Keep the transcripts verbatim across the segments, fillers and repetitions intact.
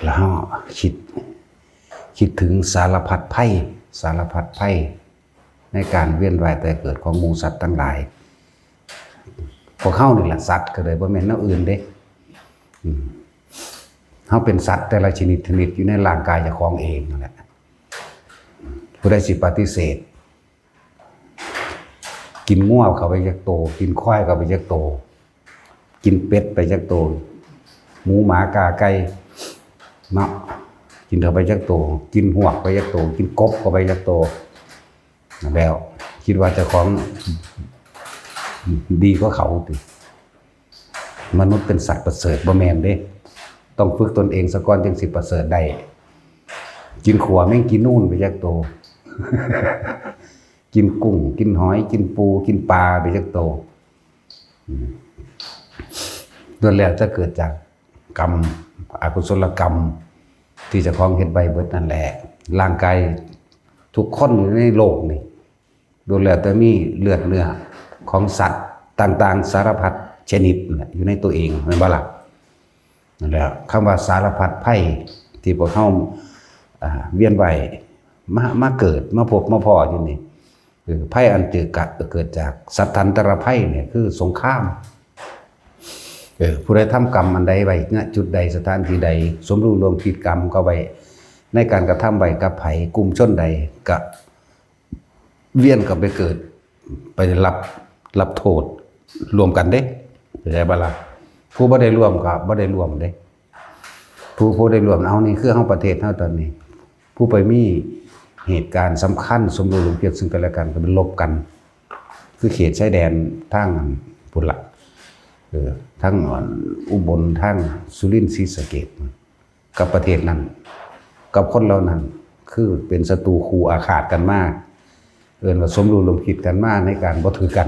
แล้วคิด คิดถึงสารพัดภัย สารพัดภัย ในการเวียนว่ายตายเกิดของหมู่สัตว์ทั้งหลาย พวกเฮานี่แหละสัตว์ก็เลยบ่แม่นแนวอื่นเด้ อืม เฮาเป็นสัตว์แต่ละชนิดชนิดอยู่ในร่างกายเจ้าของเองนั่นแหละ ผู้ใดสิปฏิเสธ กินงัวเข้าไปจักโต กินควายเข้าไปจักโต กินเป็ดไปจักโต หมูหมากาไก่เนาะ กินเข้าไปจักโต กินฮวกไปจักโต กินกบเข้าไปจักโต แล้วคิดว่าเจ้าของดีกว่าเขาติ มนุษย์เป็นสัตว์ประเสริฐบ่แม่นเด้ ต้องฝึกตนเองซะก่อนจึงสิประเสริฐได้ กินขัวแม่งกินนู่นไปจักโต กินกุ้ง กินหอย กินปู กินปลาไปจักโต อืม ล้วนแล้วจะเกิดจากกรรม อกุศลกรรม ที่เจ้าของเฮ็ดไว้เบิดนั่นแหละ ร่างกายทุกคนอยู่ในโลกนี่ ล้วนแล้วแต่มีเลือดเนื้อของสัตว์ต่างๆ สารพัดชนิดนั่นแหละอยู่ในตัวเอง แม่นบ่ล่ะ? นั่นแหละ คำว่าสารพัดภัยที่พวกเฮา อ่า เวียนว่ายมา มาเกิด มาพบมาพ้ออยู่นี่ เออ ภัยอันเกิดกะ เกิดจากสัตถันตรภัยเนี่ยคือสงคราม เออ ผู้ใดทำกรรมอันใดไว้ ณ จุดใด สถานที่ใด สมรู้ร่วมคิดกรรมก็ไว้ ในการกระทำไว้กับไผ กลุ่มชนใด กะเวียนกลับไปเกิด ไปรับ รับโทษร่วมกันเด้ เข้าใจบ่ล่ะ? ผู้บ่ได้ร่วมก็บ่ได้ร่วมเด้ ผู้ ผู้ได้ร่วม เอา นี่คือเฮา ประเทศเฮาตอนนี้ ผู้ไปมีเหตุการณ์สำคัญ สมรู้ร่วมคิดซึ่งกันและกัน ก็ไปรบกัน คือเขตชายแดนทางอันพุ้นละ เออ ทางอันอุบล ทางสุรินทร์ ศรีสะเกษ กับประเทศนั้น กับคนเหล่านั้น คือเป็นศัตรูคู่อาฆาตกันมา เอิ้นว่าสมรู้ร่วมคิดกันมาในการบ่ถือกัน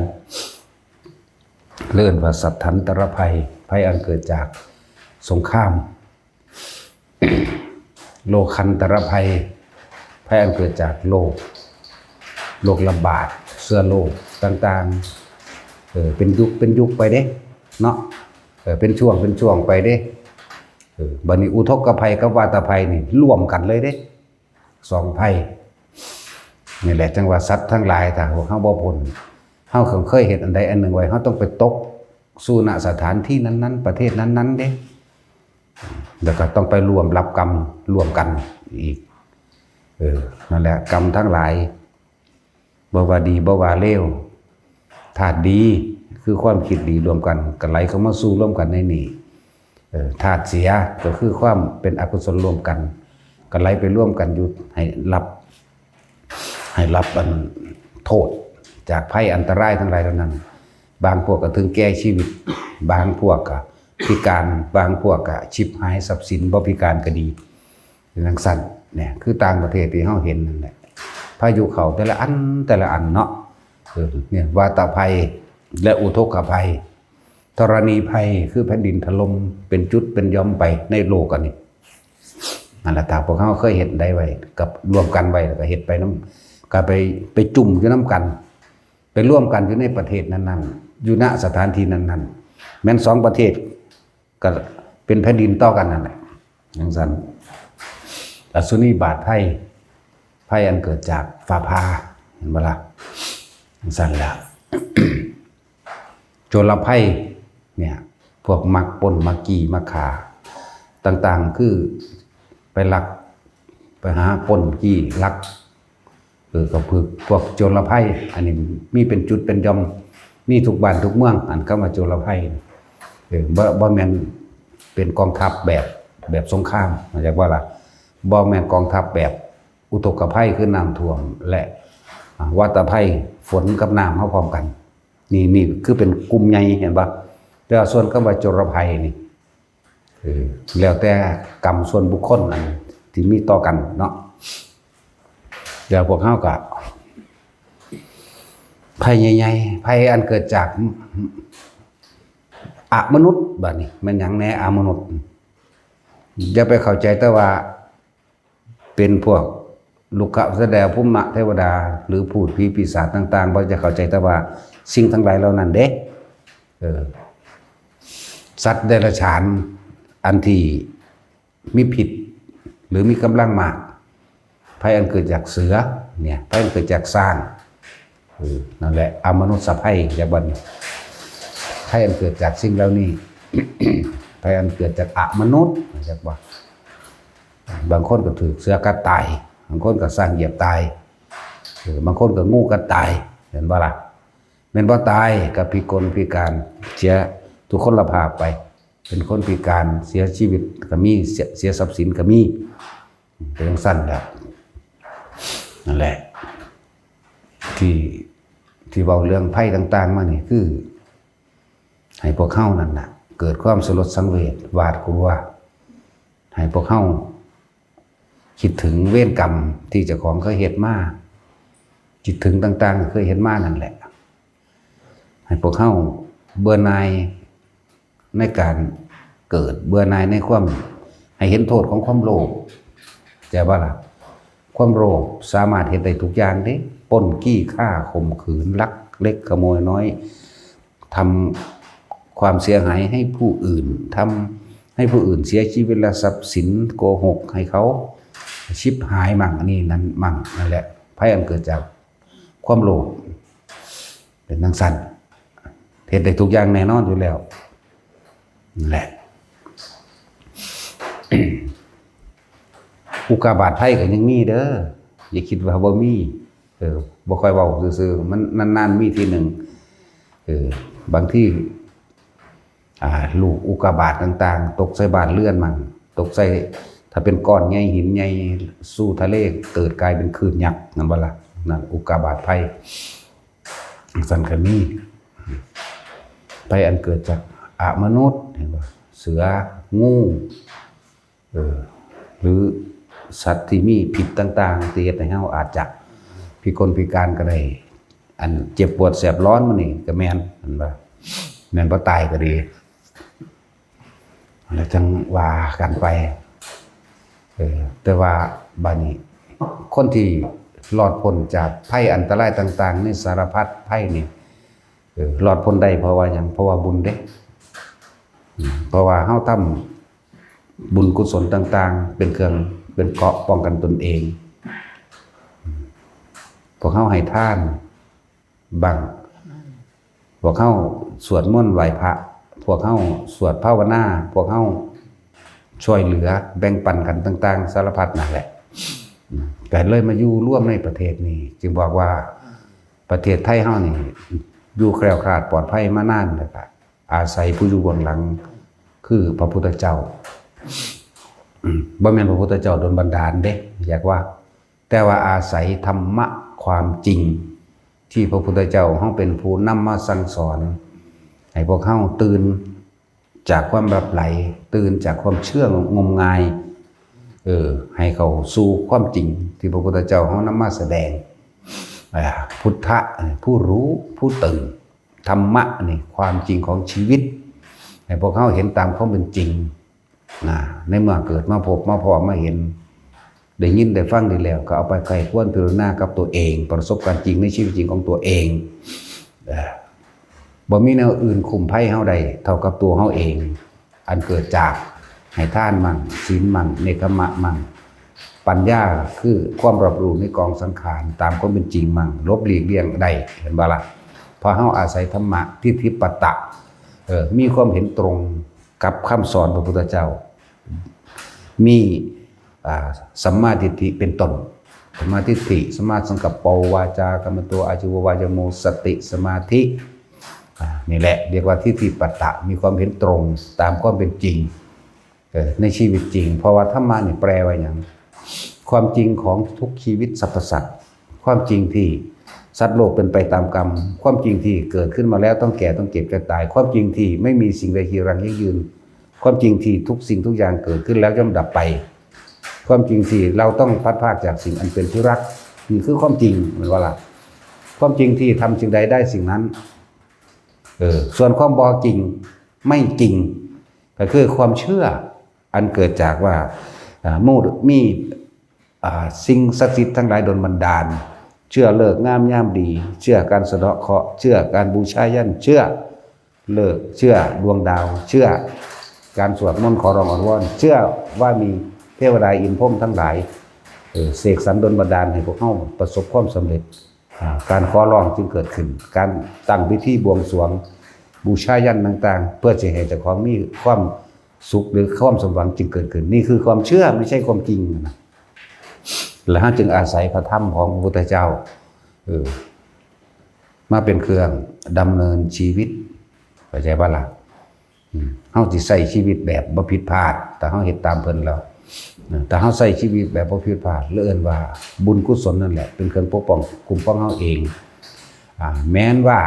เอิ้นว่าสัตถันตรภัย ภัยอันเกิดจากสงคราม โลคันตรภัย ภัยอันเกิดจากโรค โรคระบาด เชื้อโรคต่างๆ เออ เป็นยุคเป็นยุคไปเด้ เนาะ เออ เป็นช่วงเป็นช่วงไปเด้ เออ บัดนี้อุทกภัยกับวาตภัยนี่ร่วมกันเลยเด้ สองภัย นี่แหละจั่งว่าสัตว์ทั้งหลาย ถ้าพวกเฮาบ่พ้น เฮาเคยเฮ็ดอันใดอันหนึ่งไว้ เฮาต้องไปตกสู่ ณ สถานที่นั้นๆ ประเทศนั้นๆ เด้ แล้วก็ต้องไปร่วมรับกรรมร่วมกันอีก เออ นั่นแหละ กรรมทั้งหลาย บ่ว่าดีบ่ว่าเลว ธาตุดีคือความคิดดีร่วมกัน ก็ไหลเข้ามาสู่ร่วมกันในนี้ เออ ธาตุเสียก็คือความเป็นอกุศลร่วมกัน ก็ไหลไปร่วมกันอยู่ ให้รับ ให้รับอันโทษจากภัยอันตรายทั้งหลายเหล่านั้น บางพวกก็ถึงแก่ชีวิต บางพวกก็พิการ บางพวกก็ฉิบหายทรัพย์สิน บ่พิการก็ดี จั่งซั้น เนี่ย คือต่างประเทศที่เฮาเห็นนั่นแหละ พายุเข้าแต่ละอัน แต่ละอันเนาะ เออ เนี่ย วาตภัย และอุทกภัย ธรณีภัย คือแผ่นดินถล่มเป็นจุดเป็นหย่อมไปในโลกอันนี้ นั่นแหละ ถ้าพวกเฮาเคยเฮ็ดได้ไว้ กับร่วมกันไว้ แล้วก็เฮ็ดไปนำ ก็ไป ไปจุ่มอยู่นำกัน ไปร่วมกันอยู่ในประเทศนั้นๆ อยู่ ณ สถานที่นั้นๆ แม่นสองประเทศ ก็เป็นแผ่นดินต่อกันนั่นแหละ จั่งซั้น อสุนีบาตภัย ภัยอันเกิดจากฟ้าผ่า เห็นบ่ล่ะ? จั่งซั้นแหละ โจรภัย เนี่ย พวกมักปล้น มักจี้ มักฆ่า ต่างๆ คือไปลัก ไปหาปล้น จี้ ลัก เออ ก็คือพวกโจรภัย อันนี้มีเป็นจุดเป็นหย่อม มีทุกบ้านทุกเมือง อันคำว่าโจรภัย เออ บ่ บ่แม่นเป็นกองทัพแบบ แบบสงคราม เข้าใจบ่ล่ะ? บ่แม่นกองทัพแบบอุทกภัย คือน้ำท่วม และ อ่า วาตภัย ฝนกับน้ำเฮาพร้อมกัน นี่ นี่คือเป็นกลุ่มใหญ่ เห็นบ่? แต่ว่าส่วนคำว่าโจรภัยนี่ เออ แล้วแต่กรรมส่วนบุคคลอันที่มีต่อกันเนาะ แล้วพวกเฮาก็ ภัยใหญ่ๆ ภัยอันเกิดจากอมนุษย์ บัดนี้แม่นหยังแน่อมนุษย์ อย่าไปเข้าใจแต่ว่า เป็นพวกรุกขะ สดา ภูมะ เทวดา หรือพูดผีปีศาจต่างๆ บ่จะเข้าใจแต่ว่าสิ่งทั้งหลายเหล่านั้นเด้ เออ สัตว์เดรัจฉานอันที่ มีพิษ หรือมีกำลังมาก ภัยอันเกิดจากเสือ เนี่ย ภัยอันเกิดจากช้าง เออ นั่นแหละ อมนุษย์ภัย จากบัดนี้ ภัยอันเกิดจากสิ่งเหล่านี้ ภัยอันเกิดจากอมนุษย์ จากว่า บางคนก็ถืกเสือกัดตาย บางคนก็ช้างเหยียบตาย เออ บางคนก็งูกัดตาย เห็นบ่ล่ะ แม่นบ่ตาย ก็พิกลพิการ เสียทุกคนละภาพไป เป็นคนพิการ เสียชีวิตก็มี เสีย เสียทรัพย์สินก็มี เป็นจั่งซั้นแหละ นั่นแหละ ที่ ที่เว้าเรื่องภัยต่างๆมานี่ คือ ให้พวกเฮานั่นน่ะ เกิดความสลดสังเวช หวาดกลัว ให้พวกเฮาคิดถึงเวรกรรมที่เจ้าของเคยเฮ็ดมา คิดถึงต่างๆที่เคยเฮ็ดมานั่นแหละ ให้พวกเฮาเบื่อหน่ายในการเกิด เบื่อหน่ายในความ ให้เห็นโทษของความโลภ เข้าใจบ่ล่ะ ความโลภสามารถเฮ็ดได้ทุกอย่างเด้ ปล้น จี้ ฆ่า ข่มขืน ลักเล็กขโมยน้อย ทำความเสียหายให้ผู้อื่น ทำให้ผู้อื่นเสียชีวิตและทรัพย์สิน โกหกให้เขาชิบหายมั่ง อันนี้นั้นมั่ง นั่นแหละ ภัยอันเกิดจากความโลภ เป็นจั่งซั้น เฮ็ดได้ทุกอย่างแน่นอนอยู่แล้ว นั่นแหละ อุกกาบาตภัยก็ยังมีเด้อ อย่าคิดว่าบ่มี เออ บ่ค่อยเว้าซื่อๆ มันนานๆ มีทีหนึ่ง เออ บางที อ่า ลูกอุกกาบาตต่างๆ ตกใส่บ้านเรือนมั่ง ตกใส่ ถ้าเป็นก้อนใหญ่ หินใหญ่ สู่ทะเล เกิดกลายเป็นคลื่นยักษ์ นั่นบ่ล่ะ นั่นอุกกาบาตภัย จั่งซั้นก็มี ภัยอันเกิดจากอมนุษย์ เห็นบ่ เสือ งู เออ หรือสัตว์ที่มีพิษต่างๆ ที่เฮ็ดให้เฮาอาจจะพิกลพิการก็ได้ อันเจ็บปวดแสบร้อนมื้อนี้ก็แม่น แม่นบ่ แม่นบ่ตายก็ดี แล้วจั่งว่ากันไป เออ แต่ว่าบัดนี้ คนที่รอดพ้นจากภัยอันตรายต่างๆ ในสารพัดภัยนี่ เออ รอดพ้นได้เพราะว่าหยัง เพราะว่าบุญเด้ อืม เพราะว่าเฮาทำบุญกุศลต่างๆ เป็นเครื่อง เป็นเกราะป้องกันตนเอง อืม พวกเฮาให้ทานบ้าง พวกเฮาสวดมนต์ไหว้พระ พวกเฮาสวดภาวนา พวกเฮาช่วยเหลือแบ่งปันกันต่างๆ สารพัดนั่นแหละ อืม ก็เลยมาอยู่รวมในประเทศนี้ จึงบอกว่าประเทศไทยเฮานี่อยู่แคล้วคลาดปลอดภัยมานานแล้วก็ อาศัยผู้อยู่เบื้องหลังคือพระพุทธเจ้า อืม บ่แม่นพระพุทธเจ้าโดนบันดาลเด้ อยากว่า แต่ว่าอาศัยธรรมะความจริง ที่พระพุทธเจ้าเฮาเป็นผู้นำมาสั่งสอน ให้พวกเฮาตื่นจากความหลับไหล ตื่นจากความเชื่องมงาย เออ ให้เข้าสู่ความจริงที่พระพุทธเจ้าเฮานำมาแสดง อ่า พุทธะ ผู้รู้ ผู้ตื่น ธรรมะนี่ความจริงของชีวิต ให้พวกเฮาเห็นตามความเป็นจริงนะ ในเมื่อเกิดมาพบมาพ้อมาเห็น ได้ยินได้ฟังดีแล้ว ก็เอาไปใคร่ครวญพิจารณากับตัวเอง ประสบการณ์จริงในชีวิตจริงของตัวเอง เอ่อ บ่มีแนวอื่นคุ้มภัยเฮาได้เท่ากับตัวเฮาเอง อันเกิดจากให้ทานมั่ง ศีลมั่ง เนกขัมมะมั่ง ปัญญาคือความรอบรู้ในกองสังขารตามความเป็นจริงมั่ง หลบหลีกเลี่ยงได้ เห็นบ่ล่ะ เพราะเฮาอาศัยธรรมะ ทิฏฐิปัตตะ เออ มีความเห็นตรงกับคำสอนพระพุทธเจ้า มี อ่า สัมมาทิฏฐิเป็นต้น สัมมาทิฏฐิ สัมมาสังกัปโป วาจากัมมันโต อาชีววายโม สติ สมาธิ อ่า นี่แหละเรียกว่าทิฏฐิปัตตะ มีความเห็นตรงตามความเป็นจริง เออ ในชีวิตจริง เพราะว่าธรรมะนี่แปลว่าหยัง ความจริงของทุกชีวิตสรรพสัตว์ ความจริงที่สัตว์โลกเป็นไปตามกรรม ความจริงที่เกิดขึ้นมาแล้วต้องแก่ต้องเจ็บต้องตาย ความจริงที่ไม่มีสิ่งใดจีรังยั่งยืน ความจริงที่ทุกสิ่งทุกอย่างเกิดขึ้นแล้วย่อมดับไป ความจริงที่เราต้องพลัดพรากจากสิ่งอันเป็นที่รัก นี่คือความจริง แม่นบ่ล่ะ ความจริงที่ทำสิ่งใดได้สิ่งนั้น เออ ส่วนความบ่จริง ไม่จริง ก็คือความเชื่ออันเกิดจากว่า อ่า มูด มี อ่า สิ่งศักดิ์สิทธิ์ทั้งหลายดลบันดาล เชื่อฤกษ์งามยามดี เชื่อการสะเดาะเคราะห์ เชื่อการบูชายัญ เชื่อฤกษ์ เชื่อดวงดาว เชื่อ การสวดมนต์ขอร้องอ้อนวอน เชื่อว่ามีเทวดาอินทร์พรหมทั้งหลาย เออ เสกสรรดลบันดาลให้พวกเฮาประสบความสำเร็จ อ่า การขอร้องจึงเกิดขึ้น การตั้งพิธีบวงสรวง บูชายัญต่างๆ เพื่อสิให้เจ้าของมีความสุขหรือความสมหวังจึงเกิดขึ้น นี่คือความเชื่อ ไม่ใช่ความจริงนะ แล้วเฮาจึงอาศัยพระธรรมของพระพุทธเจ้า เออ มาเป็นเครื่องดำเนินชีวิต เข้าใจบ่ล่ะ? อืม เฮาสิใช้ชีวิตแบบบ่ผิดพลาด ถ้าเฮาเฮ็ดตามเพิ่นแล้ว เออ ถ้าเฮาใช้ชีวิตแบบบ่ผิดพลาด เรียกว่าบุญกุศลนั่นแหละ เป็นเครื่องปกป้องคุ้มครองเฮาเอง อ่า แม้นว่า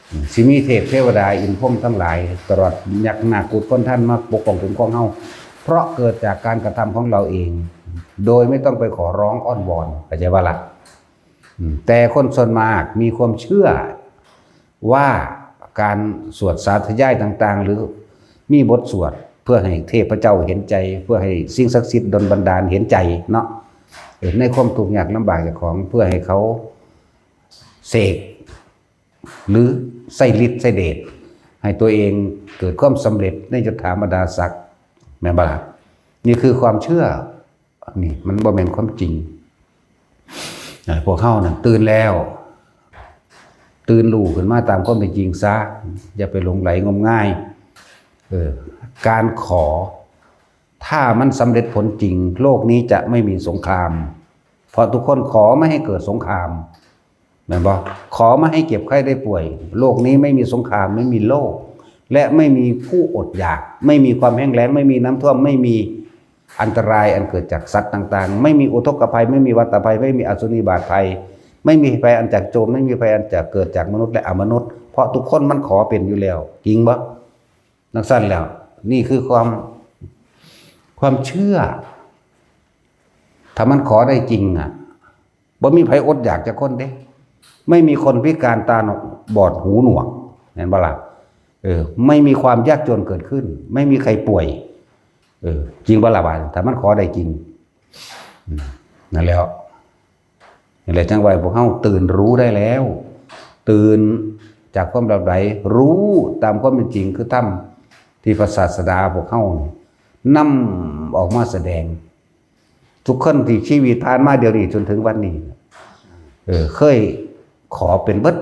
อืม สิมีเทพเทวดาอินทร์พรหมทั้งหลาย ตลอดยักษ์นาคครุฑก้นท่านมาปกป้องคุ้มครองเฮา เพราะเกิดจากการกระทำของเราเอง โดยไม่ต้องไปขอร้องอ้อนวอน เข้าใจบ่ล่ะ? อืม แต่คนส่วนมากมีความเชื่อว่าการสวดสาธยายต่างๆ หรือมีบทสวดเพื่อให้เทพเจ้าเห็นใจ เพื่อให้สิ่งศักดิ์สิทธิ์ดลบันดาลเห็นใจเนาะ เออ ในความทุกข์ยากลำบากเจ้าของ เพื่อให้เขาเสก หรือใช้ฤทธิ์ใช้เดช ให้ตัวเองเกิดความสำเร็จในยศถาบรรดาศักดิ์ แม่นบ่ล่ะ? นี่คือความเชื่อ นี่มันบ่แม่นความจริง อ่า พวกเฮานั่นตื่นแล้ว ตื่นรู้ขึ้นมาตามความเป็นจริงซะ อย่าไปหลงไหลงมงาย เออ การขอ ถ้ามันสำเร็จผลจริง โลกนี้จะไม่มีสงคราม เพราะทุกคนขอไม่ให้เกิดสงคราม แม่นบ่? ขอไม่ให้เจ็บไข้ได้ป่วย โลกนี้ไม่มีสงคราม ไม่มีโรค และไม่มีผู้อดอยาก ไม่มีความแห้งแล้ง ไม่มีน้ำท่วม ไม่มีอันตรายอันเกิดจากสัตว์ต่างๆ ไม่มีอุทกภัย ไม่มีวัฏภัย ไม่มีอสุนิบาตภัย ไม่มีภัยอันจากโจร ไม่มีภัยอันจากเกิดจากมนุษย์และอมนุษย์ เพราะทุกคนมันขอเป็นอยู่แล้ว จริงบ่? จั่งซั้นแล้ว นี่คือความ ความเชื่อ ถ้ามันขอได้จริงอะ บ่มีไผอดอยากจักคนเด้ ไม่มีคนพิการตาบอดหูหนวก แม่นบ่ล่ะ? เออ ไม่มีความยากจนเกิดขึ้น ไม่มีใครป่วย เออ จริงบ่ล่ะบาดนี้ ถ้ามันขอได้จริง อืม นั่นแหล้ว นั่นแหละ จั่งว่าพวกเฮาตื่นรู้ได้แล้ว ตื่นจากความหลับไหล รู้ตามความเป็นจริง คือธรรมที่พระศาสดาพวกเฮานำออกมาแสดง ทุกคนที่ชีวิตผ่านมาเดี๋ยวนี้จนถึงวันนี้ เออ เคยขอเป็นเบิด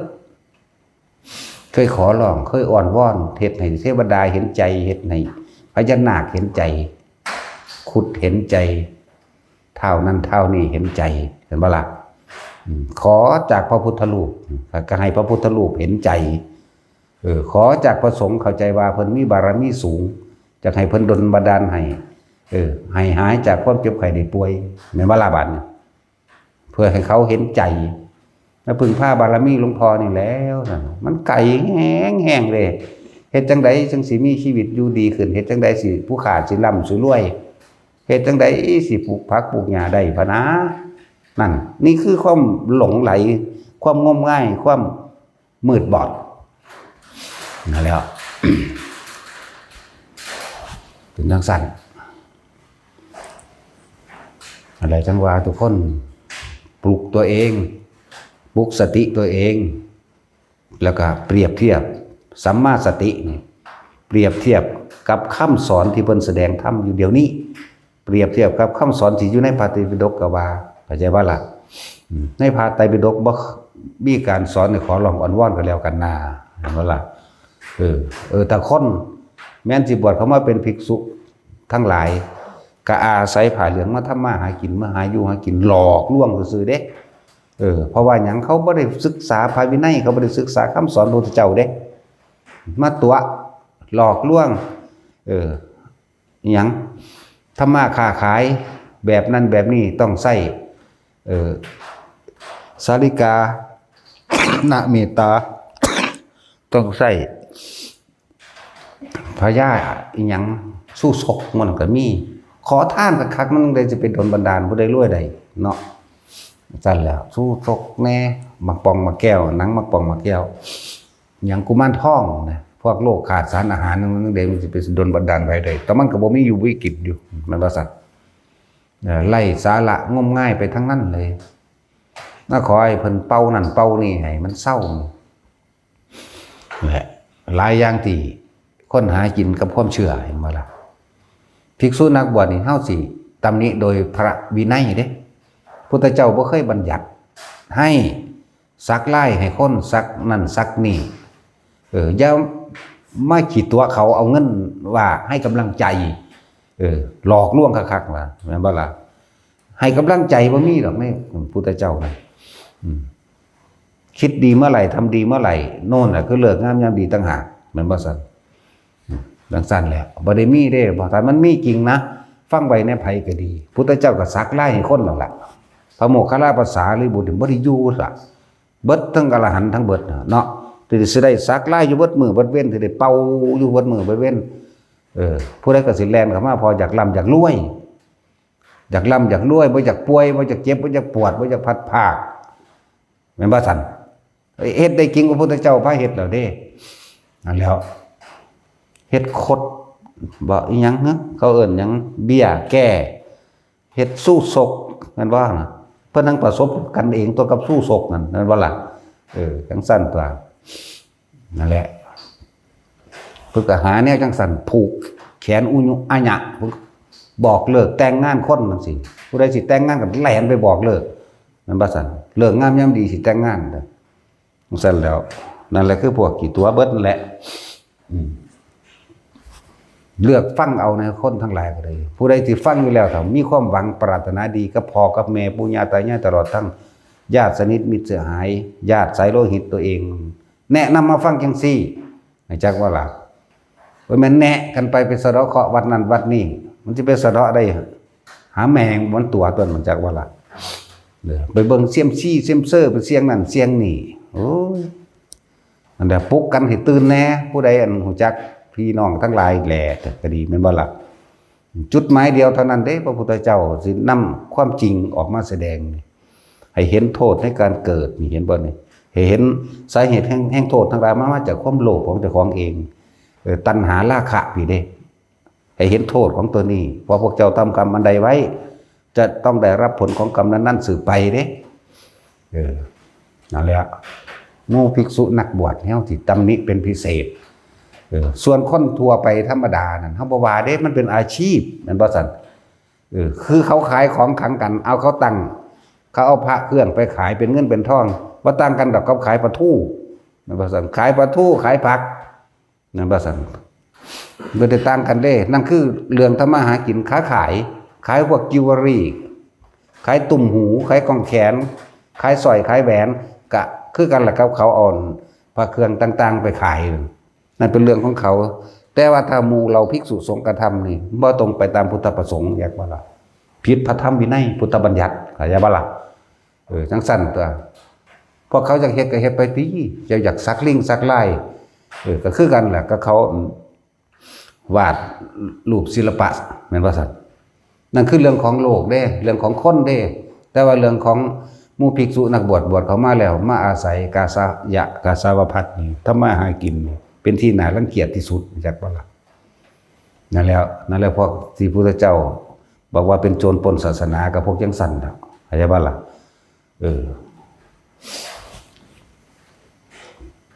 เคยขอร้อง เคยอ้อนวอน เฮ็ดให้เทวดาเห็นใจ เฮ็ดให้พญานาคเห็นใจ ครุฑเห็นใจ ท้าวนั่นท้าวนี่เห็นใจ เห็นบ่ล่ะ? อืม ขอจากพระพุทธรูป ก็ให้พระพุทธรูปเห็นใจ เออ ขอจากพระสงฆ์ เข้าใจว่าเพิ่นมีบารมีสูง จักให้เพิ่นดลบันดาลให้ เออ ให้หายจากความเจ็บไข้ได้ป่วย แม่นบ่ล่ะบาดนี้? เพื่อให้เขาเห็นใจ แล้วพึ่งพาบารมีหลวงพ่อนี่แล้วนะ มันไกลแฮงๆ เลย เฮ็ดจั่งใดจั่งสิมีชีวิตอยู่ดีขึ้น เฮ็ดจั่งใดสิผู้ข้าสิร่ำสิรวย เฮ็ดจั่งใดสิปลูกผักปลูกหญ้าได้พะนะ นั่น นี่คือความหลงไหล ความงมงาย ความมืดบอด นั่นแหละ เป็นจั่งซั้น อะไรจั่งว่าทุกคนปลุกตัวเอง ปลุกสติตัวเอง แล้วก็เปรียบเทียบสัมมาสตินี่ เปรียบเทียบกับคำสอนที่เพิ่นแสดงธรรมอยู่เดี๋ยวนี้ เปรียบเทียบกับคำสอนที่อยู่ในพระไตรปิฎก ก็ว่า เข้าใจบ่ล่ะ? อืม ในพระไตรปิฎกบ่มีการสอนให้ขอร้องอ้อนวอนกันแล้วกันนา เห็นบ่ล่ะ? เออ เออ แต่คนแม้นสิบวชเข้ามาเป็นภิกษุทั้งหลาย ก็อาศัยผ้าเหลืองมาทำมาหากิน มาหาอยู่หากิน หลอกลวงซื่อๆ เด้ เออ เพราะว่าหยัง เขาบ่ได้ศึกษาพระวินัย เขาบ่ได้ศึกษาคำสอนพระพุทธเจ้าเด้ มาตั๋ว หลอกลวง เออ อิหยัง ทำมาค้าขายแบบนั้นแบบนี้ต้องใช้ เอ่อ สาริกา นะเมตตา ต้องใช้พญาอิหยัง สู้ชกมันก็มี ขอทานคักๆ มันเลยจะไปดลบันดาลผู้ใดรวยได้เนาะ ซั่นแหล้ว สู้ชกแน่ หมากปองหมากแก้ว หนังหมากปองหมากแก้ว หยังกุมารทองนะ พวกโรคขาดสารอาหารนั่นเด้ มันสิไปดลบันดาลไผได้ แต่มันก็บ่มีอยู่บ่มีกินอยู่ แม่นบ่ซั่น? เอ่อ ไร้สาระงมงายไปทั้งนั้นเลย มาขอให้เพิ่นเป่านั่นเป่านี่ให้มันเซา แหละ หลายอย่างที่ ค้นหากินกับความเชื่อ เห็นบ่ล่ะ ภิกษุนักบวชนี่เฮาสิตำหนิโดยพระวินัยเด้ พุทธเจ้าบ่เคยบัญญัติให้สักลายให้คน สักนั่นสักนี่ เออ อย่ามาขี้ตั๋วเขาเอาเงินว่าให้กำลังใจ เออ หลอกลวงคักๆ ว่า แม่นบ่ล่ะ ให้กำลังใจบ่มีดอก ในพุทธเจ้านะ อืม คิดดีเมื่อไหร่ ทำดีเมื่อไหร่ โน่นน่ะคือฤกษ์งามยามดีต่างหาก แม่นบ่ซั่น อืม จังซั่นแหละ บ่ได้มีเด้ บ่ ถ้ามันมีจริงนะ ฟังไว้แน่ ไผก็ดี พุทธเจ้าก็สักลายให้คนนั่นล่ะ พระโมคคัลลาภาษารีบุตรนี่บ่ได้อยู่ล่ะ เบิดทั้งอรหันต์ทั้งเบิดน่ะเนาะ ที่สิได้สักลายอยู่เบิดมื้อเบิดเว็น ที่ได้เป่าอยู่เบิดมื้อเบิดเว็น เออ ผู้ใดก็สิแล่นเข้ามา เพราะอยากร่ำอยากรวย อยากร่ำอยากรวย บ่อยากป่วย บ่อยากเจ็บ บ่อยากปวด บ่อยากพลัดพราก แม่นบ่ซั่น เฮ็ดได้จริง พระพุทธเจ้าพาเฮ็ดแล้วเด้ นั่นแหล้ว เฮ็ดคด บ่ อีหยังหึ เขาเอิ้นหยัง เบี้ยแก้ เฮ็ดซู้ซก แม่นบ่น่ะ เพิ่นทั้งประสบกันเองตัวกับซู้ซกนั่น แม่นบ่ล่ะ เออ จังซั่นตัว นั่นแหละ เพิ่นก็หาแนวจังซั่น ผูกแขนอุญุอาญะ บอกเลิกแต่งงานคนจังซี่ ผู้ใดสิแต่งงานก็แล่นไปบอกเลิก แม่นบ่ซั่น ฤกษ์งามยามดีสิแต่งงานเด้อ จังซั่นแหล้ว นั่นแหละคือพวกขี้ตั๋วเบิดนั่นแหละ อืม เลือกฟังเอานะ คนทั้งหลายก็ได้ ผู้ใดที่ฟังอยู่แล้ว ถ้ามีความหวังปรารถนาดีกับพ่อกับแม่ ปู่ย่าตายาย ตลอดทั้งญาติสนิทมิตรสหาย ญาติสายโลหิตตัวเอง แนะนำมาฟังจังซี่ ให้จักว่าล่ะ บ่แม่นแนะกันไป ไปสะเดาะเคราะห์วัดนั่นวัดนี่ มันสิไปสะเดาะได้ หาแม่งมันตั๋วตัวมันจักว่าล่ะ เด้อ ไปเบิ่งเซียมซีเซียมเซอ ไปเสี่ยงนั่นเสี่ยงนี่ โอ้ย อันเดียวปลุกกันให้ตื่นแน่ ผู้ใดอันรู้จักพี่น้องทั้งหลายแหล่ก็ดี แม่นบ่ล่ะ จุดหมายเดียวเท่านั้นเด้ พระพุทธเจ้าสินำความจริงออกมาแสดงนี่ ให้เห็นโทษในการเกิดนี่ เห็นบ่นี่ ให้เห็นสาเหตุแห่ง แห่งโทษทั้งหลายมา มาจากความโลภของเจ้าของเอง เออ ตัณหาราคะนี่เด้ ให้เห็นโทษของตัวนี้ เพราะพวกเจ้าทำกรรมอันใดไว้ จะต้องได้รับผลของกรรมนั้นๆ สืบไปเด้ เออ นั่นแหละ หมู่ภิกษุนักบวชเฮาสิตำหนิเป็นพิเศษ เออ ส่วนคนทั่วไปธรรมดานั่น เฮาบ่ว่าเด้ มันเป็นอาชีพ แม่นบ่ซั่น เออ คือเขาขายของขังกัน เอาเขาตั้ง เขาเอาพระเครื่องไปขายเป็นเงินเป็นทอง บ่ต่างกันดอกกับขายปลาทู แม่นบ่ซั่น ขายปลาทู ขายผัก นั่นว่าซั่น บ่ได้ต่างกันเด้ นั่นคือเรื่องทำมาหากิน ค้าขาย ขายพวกจิวเวลรี่ ขายตุ้มหู ขายกองแขน ขายสร้อย ขายแหวน ก็คือกันล่ะกับเขาเอาพระเครื่องต่างๆ ไปขาย นั่นเป็นเรื่องของเขา แต่ว่าถ้าหมู่เราภิกษุสงฆ์กระทำนี่ บ่ตรงไปตามพุทธประสงค์ อยากว่าล่ะ ผิดพระธรรมวินัย พุทธบัญญัติ เข้าใจบ่ล่ะ เออ จังซั่นตัว พวกเขาอยากเฮ็ดก็เฮ็ดไปติ เจ้าอยากสักลิงสักลาย เออ ก็คือกันแหละ ก็เขา อืม วาดรูปศิลปะ แม่นบ่ซั่น นั่นคือเรื่องของโลกเด้ เรื่องของคนเด้ แต่ว่าเรื่องของหมู่ภิกษุนักบวช บวชเข้ามาแล้ว มาอาศัยกาสายะ กาสาวพัสตร์นี่ ทำมาหากินนี่ เป็นที่น่ารังเกียจที่สุด จักบ่ล่ะ นั่นแหล้ว นั่นแหละพวกที่พุทธเจ้าบอกว่าเป็นโจรปล้นศาสนา กับพวกจังซั่นน่ะ เข้าใจบ่ล่ะ เออ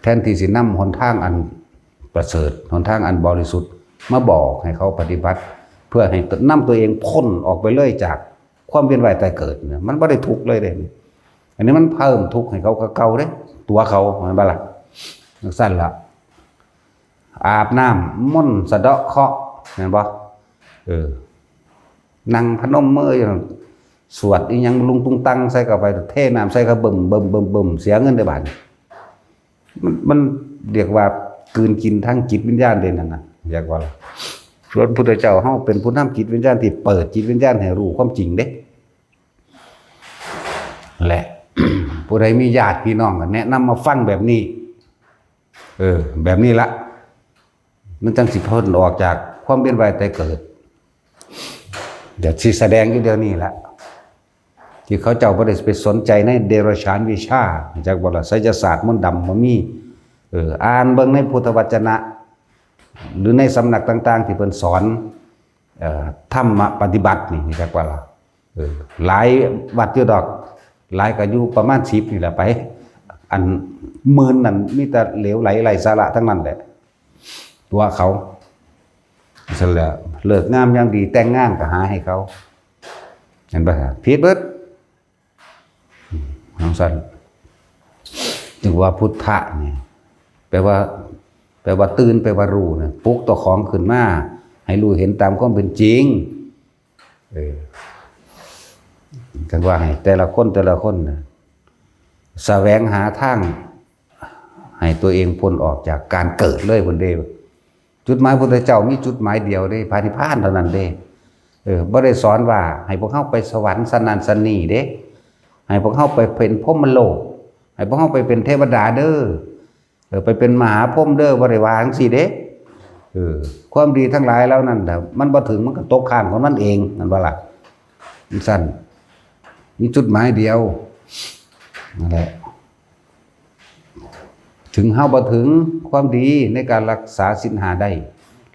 แทนที่สินำหนทางอันประเสริฐ หนทางอันบริสุทธิ์ มาบอกให้เขาปฏิบัติ เพื่อให้นำตัวเองพ้นออกไปเลยจากความเวียนว่ายตายเกิดเนี่ย มันบ่ได้ทุกข์เลยเด้ อันนี้มันเพิ่มทุกข์ให้เขากว่าเก่าเด้ ตัวเขา แม่นบ่ล่ะ จังซั่นล่ะ อาบน้ำมนต์สะเดาะเคราะห์ แม่นบ่ เออ นั่งพนมมืออยู่นั่น สวดอีหยังลุงตุงตังใส่เข้าไป เทน้ำใส่เข้า บึ้มบึ้มบึ้มบึ้ม เสียเงินเด้อบาดนี้ มัน มันเรียกว่ากลืนกินทั้งจิตวิญญาณเด้นั่นน่ะ เรียกว่า ส่วนพุทธเจ้าเฮาเป็นผู้นำจิตวิญญาณที่เปิดจิตวิญญาณให้รู้ความจริงเด้ และ ผู้ใดมีญาติพี่น้องก็แนะนำมาฟังแบบนี้ เออ แบบนี้ละ มันจังสิพ้นออกจากความเวียนว่ายตายเกิด เดี๋ยวสิแสดงอยู่เดี๋ยวนี้ละ ที่เขาเจ้าบ่ได้ไปสนใจในเดรัจฉานวิชา จักบ่ล่ะ ไสยศาสตร์มนต์ดำบ่มี เออ อ่านเบิ่งในพุทธวจนะ หรือในสำนักต่างๆ ที่เพิ่นสอน เอ่อ ธรรมปฏิบัตินี่ จักบ่ล่ะ เออ หลายวัดอยู่ดอก หลายก็อยู่ประมาณสิบนี่แหละไป อันหมื่นนั่นมีแต่เหลวไหลไร้สาระทั้งนั้นแหละ ตัวเขา ซั่นแหละ เลิกงามยามดีแต่งงานก็หาให้เขา เห็นปะ ผิดเบิด อืม จั่งซั่น จึงว่าพุทธะนี่ แปลว่า แปลว่าตื่น แปลว่ารู้นะ ปลุกตัวของขึ้นมา ให้รู้เห็นตามความเป็นจริง เออ จั่งว่าให้แต่ละคนแต่ละคนนะ แสวงหาทาง ให้ตัวเองพ้นออกจากการเกิดเลยพุ้นเด้ จุดหมายพุทธเจ้ามีจุดหมายเดียวเด้ พระนิพพานเท่านั้นเด้ เออ บ่ได้สอนว่าให้พวกเฮาไปสวรรค์ชั้นนั้นชั้นนี้เด้ ให้พวกเฮาไปเป็นพรหมโลก ให้พวกเฮาไปเป็นเทวดาเด้อ เออ ไปเป็นมหาพรหมเด้อ บ่ได้ว่าจั่งซี้เด้ เออ ความดีทั้งหลายเหล่านั้นน่ะ มันบ่ถึง มันก็ตกค้างของมันเอง นั่นบ่ล่ะ จั่งซั่น มีจุดหมายเดียว นั่นแหละ ถึงเฮาบ่ถึงความดีในการรักษาศีลห้าได้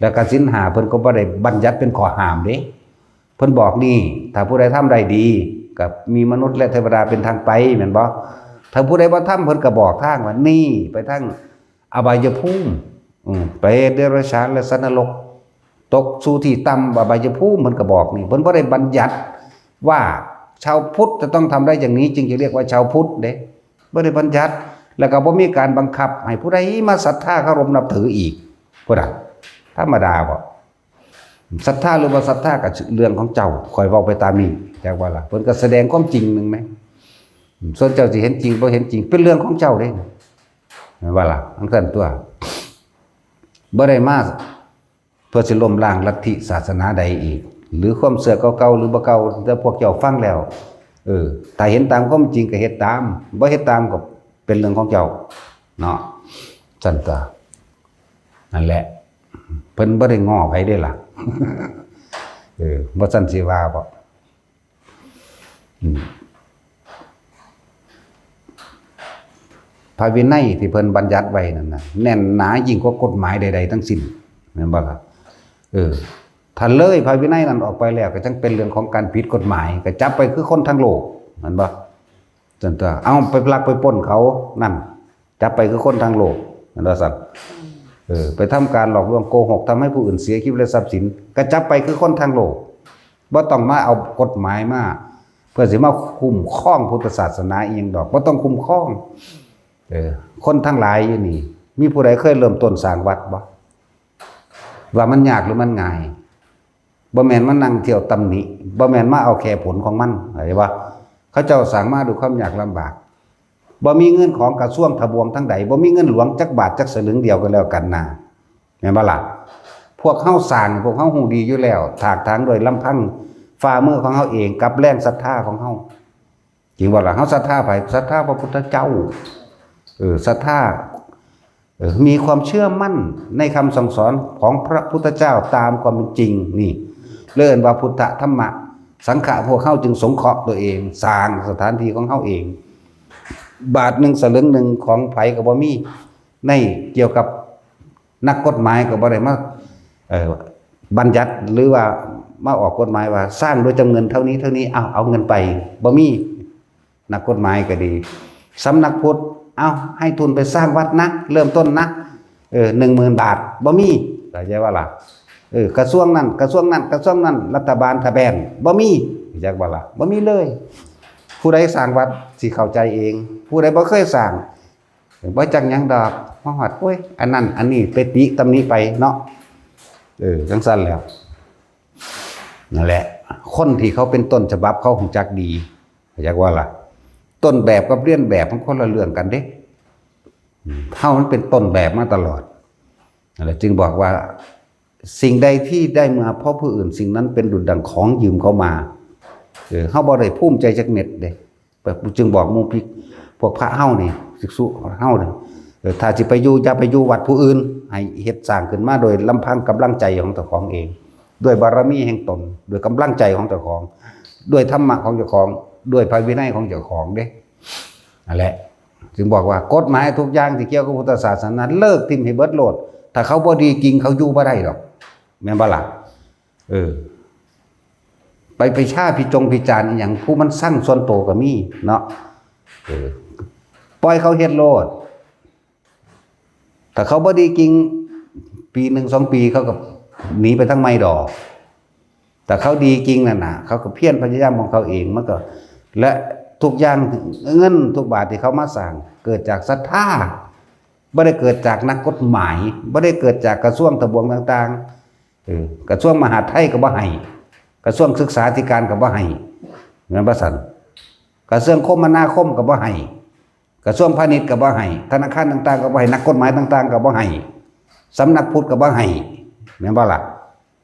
แล้วก็ศีลห้าเพิ่นก็บ่ได้บัญญัติเป็นข้อห้ามเด้ เพิ่นบอกนี่ ถ้าผู้ใดทำได้ดี ก็มีมนุษย์และเทวดาเป็นทางไป แม่นบ่ ถ้าผู้ใดบ่ทำ เพิ่นก็บอกทางว่า นี่ ไปทางอบายภูมิ อืม เปรต เดรัจฉาน และสัตว์นรก ตกสู่ที่ต่ำ อบายภูมิ เพิ่นก็บอกนี่ เพิ่นบ่ได้บัญญัติว่าชาวพุทธจะต้องทำได้อย่างนี้ จึงจะเรียกว่าชาวพุทธเด้ บ่ได้บัญญัติ แล้วก็บ่มีการบังคับให้ผู้ใดมาศรัทธาเคารพนับถืออีก พุ้นน่ะ ธรรมดาบ่ ศรัทธาหรือบ่ศรัทธาก็เรื่องของเจ้า ข้อยเว้าไปตามนี้ จักว่าล่ะ เพิ่นก็แสดงความจริงหนึ่งแหม ส่วนเจ้าสิเห็นจริงบ่เห็นจริง เป็นเรื่องของเจ้าเด้ แม่นบ่ล่ะ จั่งซั่นตั่ว บ่ได้มาเพื่อสิล้มล้างลัทธิศาสนาใดอีก หรือความเชื่อเก่าๆหรือบ่เก่า แต่พวกเจ้าฟังแล้ว เออ ถ้าเห็นตามความจริงก็เฮ็ดตาม บ่เฮ็ดตามก็เป็นเรื่องของเจ้า เนาะ ซั่นตั่ว นั่นแหละ เพิ่นบ่ได้ง้อไผเด้ล่ะ เออ บ่ซั่นสิว่าบ่ อืม พระวินัยที่เพิ่นบัญญัติไว้นั่นน่ะ แน่นหนายิ่งกว่ากฎหมายใดๆทั้งสิ้น แม่นบ่ล่ะ เออ ถ้าเลยพระวินัยนั้นออกไปแล้ว ก็จั่งเป็นเรื่องของการผิดกฎหมาย ก็จับไปคือคนทั้งโลก แม่นบ่ ซั่นตั่ว เอาไปลักไปปล้นเขา นั่น จับไปคือคนทั้งโลก แม่นว่าซั่น เออ ไปทำการหลอกลวงโกหก ทำให้ผู้อื่นเสียชีวิตและทรัพย์สิน ก็จับไปคือคนทั้งโลก บ่ต้องมาเอากฎหมายมา เพื่อสิมาคุ้มครองพุทธศาสนาอีหยังดอก บ่ต้องคุ้มครอง เออ คนทั้งหลายอยู่นี่ มีผู้ใดเคยเริ่มต้นสร้างวัดบ่ ว่ามันยากหรือมันง่าย บ่แม่นมานั่งเที่ยวตำหนิ บ่แม่นมาเอาแค่ผลของมัน เข้าใจบ่ เขาเจ้าสร้างมาด้วยความยากลำบาก บ่มีเงินของกระทรวงทบวงทั้งใด บ่มีเงินหลวงจักบาทจักสลึงเดียวก็แล้วกันนะ แม่นบ่ล่ะ พวกเฮาสร้าง พวกเฮาฮู้ดีอยู่แล้ว ถากถางด้วยลำพังฝ่ามือของเฮาเอง กับแรงศรัทธาของเฮา จริงบ่ล่ะ เฮาศรัทธาไผ ศรัทธาพระพุทธเจ้า เออ ศรัทธา เออ มีความเชื่อมั่นในคำสั่งสอนของพระพุทธเจ้าตามความเป็นจริง นี่ เรียกว่าพุทธธรรมะ สังฆะ พวกเฮาจึงสงเคราะห์ตัวเอง สร้างสถานที่ของเฮาเอง บาทหนึ่งสลึงหนึ่งของไผก็บ่มี ในเกี่ยวกับนักกฎหมายก็บ่ได้มา เอ่อ บัญญัติหรือว่ามาออกกฎหมายว่าสร้างด้วยจำเงินเท่านี้เท่านี้ เอา เอาเงินไป บ่มี นักกฎหมายก็ดี สำนักพุทธ เอา ให้ทุนไปสร้างวัดนะ เริ่มต้นนะ เออ หนึ่งหมื่นบาท บ่มี เข้าใจบ่ล่ะ เออ กระทรวงนั้น กระทรวงนั้น กระทรวงนั้น รัฐบาลทะแบน บ่มี เข้าใจบ่ล่ะ บ่มีเลย ผู้ใดสร้างวัดสิเข้าใจเอง ผู้ใดบ่เคยสร้าง บ่จักหยังดอก มาฮอด โอ้ย อันนั้น อันนี้ ไปติตำหนิไปเนาะ เออ จั่งซั่นแหล้ว นั่นแหละ คนที่เขาเป็นต้นฉบับเขาฮู้จักดี เข้าใจบ่ล่ะ ต้นแบบกับเลียนแบบมันคนละเรื่องกันเด้ อืม เฮามันเป็นต้นแบบมาตลอด นั่นแหละ จึงบอกว่า สิ่งใดที่ได้มาเพราะผู้อื่น สิ่งนั้นเป็นดุจดั่งของยืมเขามา เออ เฮาบ่ได้ภูมิใจจักเม็ดเด้ จึงบอกหมู่พิก พวกพระเฮานี่ ภิกษุเฮานี่ เออ ถ้าสิไปอยู่ อย่าไปอยู่วัดผู้อื่น ให้เฮ็ดสร้างขึ้นมาโดยลำพังกำลังใจของเจ้าของเอง ด้วยบารมีแห่งตน ด้วยกำลังใจของเจ้าของ ด้วยธรรมะของเจ้าของ ด้วยพระวินัยของเจ้าของเด้ นั่นแหละ จึงบอกว่ากฎหมายทุกอย่างที่เกี่ยวกับพุทธศาสนา เลิกทิ่มให้เบิดโลด ถ้าเขาบ่ดีจริง เขาอยู่บ่ได้ดอก แม่นบ่ล่ะ เออ ไป ไปชาพิจงพิจารณ์อีหยัง ผู้มันซังส่วนโตก็มีเนาะ เออ ปล่อยเขาเฮ็ดโลด ถ้าเขาบ่ดีจริง ปีหนึ่งสองปีเขาก็หนีไปทางใหม่ดอก แต่เขาดีจริงนั่นน่ะ เขาก็เพียรพยายามของเขาเอง มันก็ และทุกอย่าง เงินทุกบาทที่เขามาสร้าง เกิดจากศรัทธา บ่ได้เกิดจากนักกฎหมาย บ่ได้เกิดจากกระทรวงทบวงต่างๆ เออ กระทรวงมหาดไทยก็บ่ให้ กระทรวงศึกษาธิการก็บ่ให้ แม่นบ่ซั่น กระทรวงคมนาคมก็บ่ให้ กระทรวงพาณิชย์ก็บ่ให้ ธนาคารต่างๆก็บ่ให้ นักกฎหมายต่างๆก็บ่ให้ สำนักพุทธก็บ่ให้ แม่นบ่ล่ะ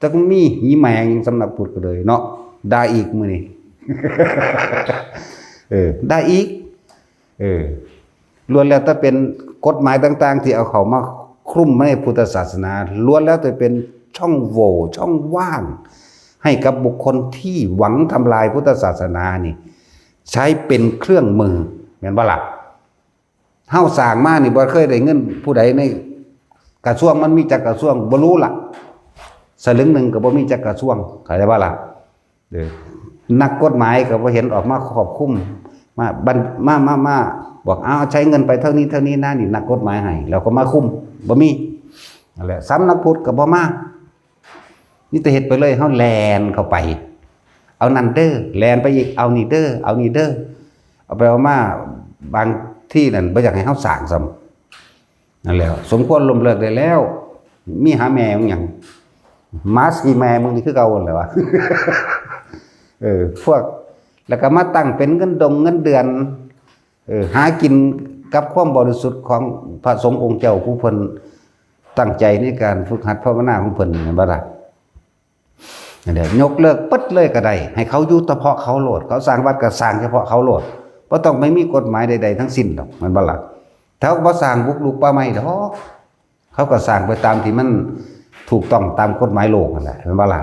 จักมีหีแมงหยัง สำนักพุทธก็เลยเนาะ ด่าอีกมื้อนี้ เออ ด่าอีก เออ ล้วนแล้วแต่เป็นกฎหมายต่างๆ ที่เอาเข้ามาคลุมในพุทธศาสนา ล้วนแล้วแต่เป็นช่องโหว่ ช่องว่าง ให้กับบุคคลที่หวังทำลายพุทธศาสนานี่ ใช้เป็นเครื่องมือ แม่นบ่ล่ะ เฮาสร้างมานี่บ่เคยได้เงินผู้ใดในกระทรวง มันมีจักกระทรวง บ่รู้ล่ะ สลึงหนึ่งก็บ่มีจักกระทรวง เข้าใจบ่ล่ะ เออ นักกฎหมายก็บ่เห็นออกมาควบคุม มาบัน มา มา มา บอก เอา ใช้เงินไปเท่านี้เท่านี้นะ นี่นักกฎหมายให้ แล้วก็มาคุม บ่มี นั่นแหละ สำนักพุทธก็บ่มา นี่แต่เฮ็ดไปเลย เฮาแล่นเข้าไป เอานั่นเด้อ แล่นไปอีก เอานี่เด้อ เอานี่เด้อ เอาไปเอามา บางที่นั่นบ่อยากให้เฮาสร้างซ้ำ นั่นแหละ สมควรล้มเลิกได้แล้ว มีหาแม่มึงหยัง หมาสีแม่มึงนี่คือเก่าหั่นแหละวะ เออ พวก แล้วก็มาตั้งเป็นเงินดงเงินเดือน เออ หากินกับความบริสุทธิ์ของพระสงฆ์องค์เจ้า ผู้เพิ่นตั้งใจในการฝึกหัดภาวนาของเพิ่น แม่นบ่ล่ะ นั่นแหละ ยกเลิกปึ๊ดเลยก็ได้ ให้เขาอยู่เฉพาะเขาโลด เขาสร้างวัดก็สร้างเฉพาะเขาโลด บ่ต้องไปมีกฎหมายใดๆทั้งสิ้นดอก แม่นบ่ล่ะ เขาบ่สร้างบุกรุกป่าไม้ดอก เขาก็สร้างไปตามที่มันถูกต้องตามกฎหมายโลกนั่นแหละ แม่นบ่ล่ะ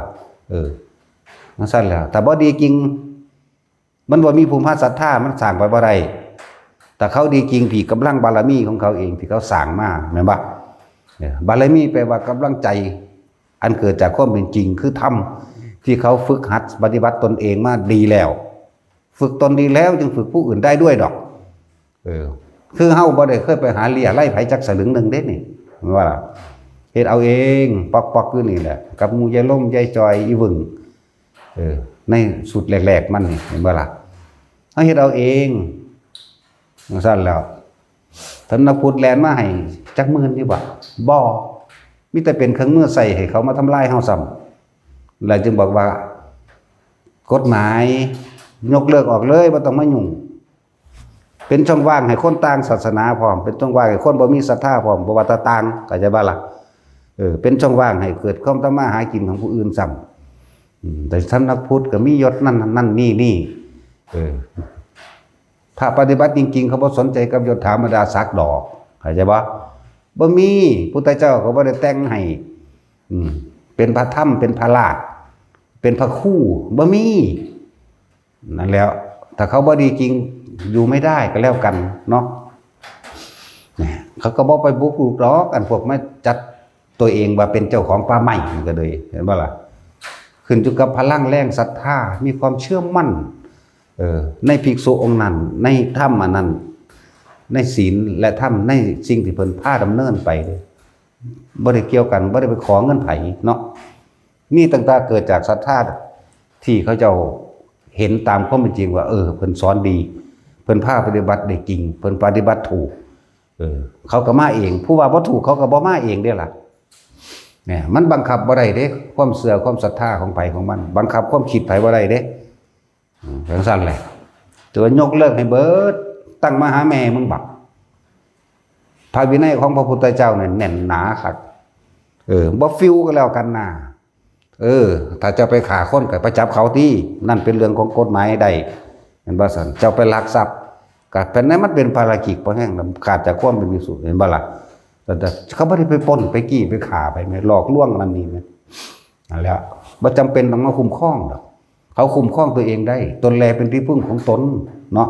เออ จั่งซั้นแหล้ว ถ้าบ่ดีจริง มันบ่มีผู้มาศรัทธา มันสร้างไปบ่ได้ แต่เขาดีจริงที่กำลังบารมีของเขาเองที่เขาสร้างมา แม่นบ่ เออ บารมีแปลว่ากำลังใจ อันเกิดจากความเป็นจริง คือธรรมที่เขาฝึกหัดปฏิบัติตนเองมาดีแล้ว ฝึกตนดีแล้วจึงฝึกผู้อื่นได้ด้วยดอก เออ คือเฮาบ่ได้เคยไปหาเลี้ยไล่ไผจักสลึงหนึ่งเด้นี่ แม่นบ่ล่ะ เฮ็ดเอาเอง ป๊อกๆอยู่นี่แหละ กับหมู่ยายลม ยายจอย อีหวึง เออ ในชุดแรกๆมันนี่ แม่นบ่ล่ะ เฮาเฮ็ดเอาเอง จั่งซั้นแหล้ว สำนักพุทธแล่นมาให้จักหมื่นอยู่บ่ บ่ มีแต่เป็นเครื่องมือใช้ให้เขามาทำลายเฮาซ้ำ แล้วจึงบอกว่า กฎหมายยกเลิกออกเลย บ่ต้องมายุ่ง เป็นช่องว่างให้คนต่างศาสนาพร้อม เป็นช่องว่างให้คนบ่มีศรัทธาพร้อม บ่ว่าแต่ต่าง เข้าใจบ่ล่ะ เออ เป็นช่องว่างให้เกิดความทำมาหากินของผู้อื่นซ้ำ อืม แต่สำนักพุทธก็มียศนั่นนั่นนี่นี่ เออ พระปฏิบัติจริงๆ เขาบ่สนใจกับยศถาบรรดาศักดิ์ดอก เข้าใจบ่ บ่มี พุทธเจ้าก็บ่ได้แต่งให้ อืม เป็นพระธรรม เป็นพระราช เป็นพระครู บ่มี นั่นแหล้ว ถ้าเขาบ่ดีจริง อยู่ไม่ได้ก็แล้วกันเนาะ เนี่ย เขาก็บ่ไปบุกรุกดอก อันพวกมาจัดตัวเองว่าเป็นเจ้าของป่าไม้ มันก็เลย เห็นบ่ล่ะ ขึ้นอยู่กับพลังแรงศรัทธา มีความเชื่อมั่น เออ ในภิกษุองค์นั้น ในธรรมอันนั้น ในศีลและธรรม ในสิ่งที่เพิ่นพาดำเนินไปเด้ บ่ได้เกี่ยวกัน บ่ได้ไปขอเงินไผเนาะ มีตั้งแต่เกิดจากศรัทธาที่เขาเจ้าเห็นตามความเป็นจริงว่า เออ เพิ่นสอนดี เพิ่นพาปฏิบัติได้จริง เพิ่นปฏิบัติถูก เออ เขาก็มาเอง ผู้ว่าบ่ถูกเขาก็บ่มาเองเด้ล่ะ เนี่ย มันบังคับบ่ได้เด้ ความเชื่อความศรัทธาของไผของมัน บังคับความคิดไผบ่ได้เด้ อืม จั่งซั้นแหละ แต่ว่ายกเลิกให้เบิด ตั้งมาหาแม่มึงบัก พระวินัยของพระพุทธเจ้าเนี่ยแน่นหนาคัก เออ บ่ฟิวก็แล้วกันนะ เออ ถ้าเจ้าไปฆ่าคนก็ไปจับเขาติ นั่นเป็นเรื่องของกฎหมายได้ แม่นบ่ซั่น เจ้าไปลักทรัพย์ ก็เป็นนั้นมันเป็นปาราชิก เพราะแห่งขาดจากความเป็นภิกษุ เห็นบ่ล่ะ แต่ แต่เขาบ่ได้ไปปล้นไปจี้ไปฆ่าไปแม่น หลอกลวงนั่นนี่แม่น นั่นแหละ บ่จำเป็นต้องมาคุ้มครองดอก เขาคุ้มครองตัวเองได้ ตนแลเป็นที่พึ่งของตนเนาะ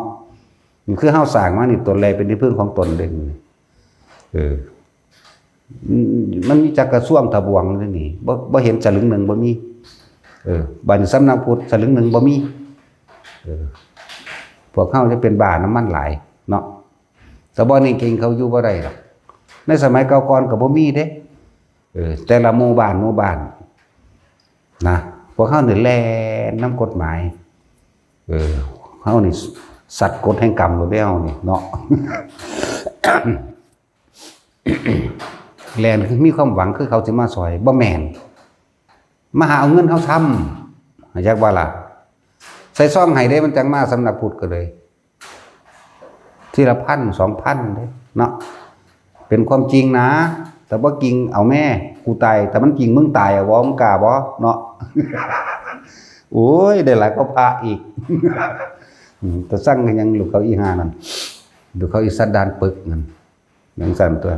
นี่คือเฮาสร้างมานี่ ตนแลเป็นที่พึ่งของตนเด้ เออ มันมีจักกระทรวงทบวงนี่ บ่ บ่เห็นสลึงหนึ่งบ่มี เออ บัดนี้สำนักพุทธสลึงหนึ่งบ่มี เออ พวกเฮาจะเป็นบ้านำมันหลายเนาะ แต่บ่นี่เก่งเขาอยู่บ่ได้ดอก ในสมัยเก่าก่อนก็บ่มีเด้ เออ แต่ละหมู่บ้านหมู่บ้านนะ พวกเฮานี่แล่นนำกฎหมาย เออ เฮานี่สัตว์กฎแห่งกรรมโลดเด้เฮานี่เนาะ แล่นคือมีความหวังคือเขาสิมาซ่อย บ่แม่น มาหาเอาเงินเฮาซ้ำ เข้าใจบ่ล่ะ ใส่ซองให้เด้ มันจั่งมาสำนักพุทธก็เลย ทีละพัน สองพันเด้เนาะ เป็นความจริงนะ แต่บ่จริงเอาแม่ กูตาย แต่มันจริงมึงตายเอาบ่ มึงกล้าบ่เนาะ โอ้ย ได้หลายกว่าพระอีก อืม แต่สั่งกันยังลูกเขาอีห่านั่น ลูกเขาอีสันดานปึกนั่น จั่งซั่นตัว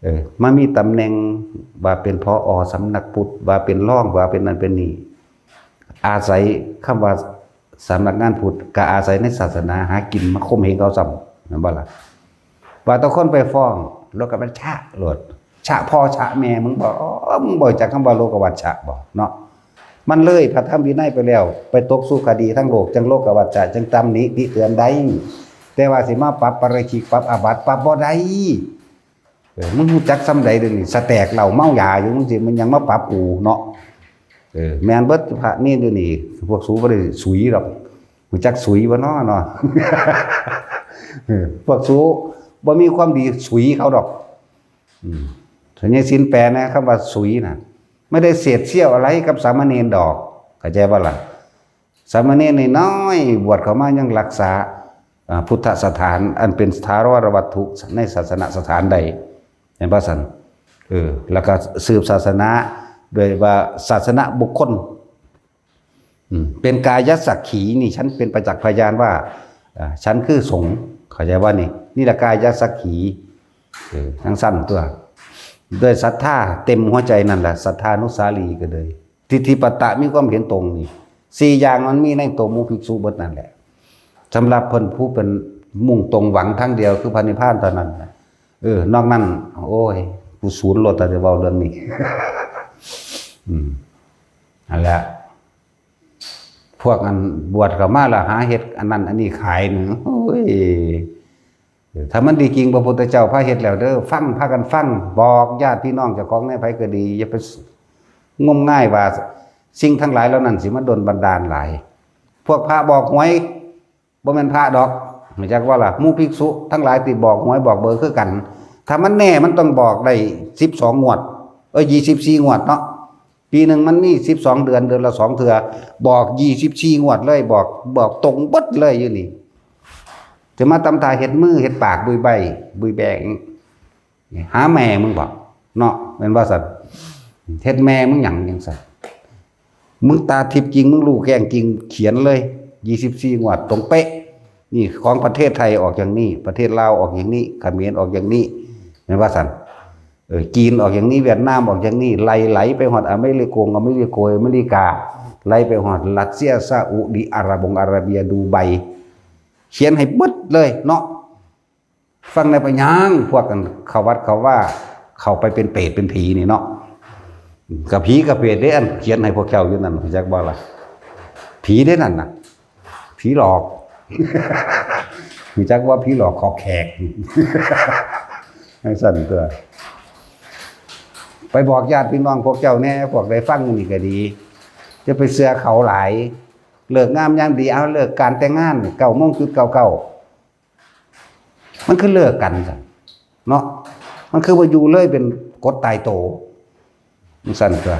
เออ มามีตำแหน่งว่าเป็น ผอ สำนักพุทธ ว่าเป็นรอง ว่าเป็นนั่นเป็นนี่ อาศัยคำว่าสำนักงานพุทธ ก็อาศัยในศาสนาหากินมาข่มเหงเขาซ้ำ แม่นบ่ล่ะ ว่าแต่คนไปฟ้อง โลกวัชชะโลด ชะพ่อชะแม่มึงบ่ มึงบ่จักคำว่าโลกวัชชะบ่เนาะ มันเลยพระธรรมวินัยไปแล้ว ไปตกสู่คดีทั้งโลก จั่งโลกวัชชะ จั่งตำหนิติเตือนได้ แต่ว่าสิมาปรับปาราชิก ปรับอาบัติ ปรับบ่ได้ เออ มึงรู้จักส่ำใดเดี๋ยวนี้ สแต็กเหล้าเมายาอยู่ มึงสิมันยังมาปรับกูเนาะ เออ แม่นเบิดพระเณรเดี๋ยวนี้ พวกสูบ่ได้สุยดอก รู้จักสุยบ่น้อเนาะ เออ พวกสูบ่มีความดีสุยเขาดอก อืม สัญญาศีลแปดนะ คำว่าสุยน่ะ ไม่ได้เศษเสี้ยวอะไรกับสามเณรดอก เข้าใจบ่ล่ะ สามเณรน้อยๆ บวชเข้ามายังรักษา อ่า พุทธสถาน อันเป็นถาวรวัตถุในศาสนสถานใด เห็นบ่ซั่น เออ แล้วก็สืบศาสนา โดยว่าศาสนบุคคล อืม เป็นกายสักขี นี่ฉันเป็นประจักษ์พยานว่า อ่า ฉันคือสงฆ์ เข้าใจว่านี่ นี่ละกายสักขี เออ จั่งซั่นตัว ด้วยศรัทธาเต็มหัวใจนั่นแหละ ศรัทธานุสาลีก็เลย ทิฏฐิปัตตะ มีความเห็นตรงนี่ สี่อย่างมันมีในตัวหมู่ภิกษุเบิดนั่นแหละ สำหรับเพิ่นผู้เป็นมุ่งตรงหวังทางเดียวคือพระนิพพานเท่านั้นน่ะ เออ นอกนั้น โอ้ย กูสูนโลด แต่จะเว้าเรื่องนี้ อืม นั่นแหละ พวกอันบวชเข้ามาแล้วหาเฮ็ดอันนั้นอันนี้ขายนี่ โอ้ย ถ้ามันดีจริง พระพุทธเจ้าพาเฮ็ดแล้วเด้อ ฟัง พากันฟัง บอกญาติพี่น้องเจ้าของในไผก็ดี อย่าไปงมงายว่าสิ่งทั้งหลายเหล่านั้นสิมาดลบันดาลหลาย พวกพระบอกหวย บ่แม่นพระดอก รู้จักว่าล่ะ หมู่ภิกษุทั้งหลายที่บอกหวยบอกเบอร์คือกัน ถ้ามันแน่มันต้องบอกได้สิบสองงวด เอ้ย ยี่สิบสี่งวดเนาะ ปีหนึ่งมันมีสิบสองเดือน เดือนละสองเทื่อ บอกยี่สิบสี่งวดเลย บอก บอกตรงเบิดเลยอยู่นี่ จะมาตำท่าเฮ็ดมือเฮ็ดปากบุยใบ้ บุยแบง หาแม่มึงบ่เนาะ แม่นบ่ซั่น เฮ็ดแม่มึงหยังจั่งซั่น มึงตาทิพย์จริง มึงรู้แจ้งจริง เขียนเลย ยี่สิบสี่งวดตรงเป๊ะ นี่ของประเทศไทยออกอย่างนี้ ประเทศลาวออกอย่างนี้ เขมรออกอย่างนี้ แม่นบ่ซั่น เออ จีนออกอย่างนี้ เวียดนามออกอย่างนี้ ไล่ไหลไปฮอดอเมริกง อเมริโก อเมริกา ไล่ไปฮอดรัสเซีย ซาอุดิอาระบงอาระเบีย ดูไบ เขียนให้เบิดเลยเนาะ ฟังได้ปะยัง พวกกันเข้าวัดเข้าว่า เข้าไปเป็นเปรตเป็นผีนี่เนาะ กับผีกับเปรตเด้ อันเขียนให้พวกเจ้าอยู่นั่น รู้จักบ่ล่ะ ผีเด้นั่นน่ะ ผีหลอก รู้จักว่าผีหลอกขอบแขก จั่งซั่นตัว ไปบอกญาติพี่น้องพวกเจ้าแน่ พวกได้ฟังนี่ก็ดี จะไปเชื่อเขาหลาย เลิกงามยามดี เอาเลิกการแต่งงานเก้าโมงจุดเก้าเก้า มันคือเลิกกันซั่นเนาะ มันคือว่าอยู่เลยเป็นกฎตายโต มันซั่นตัว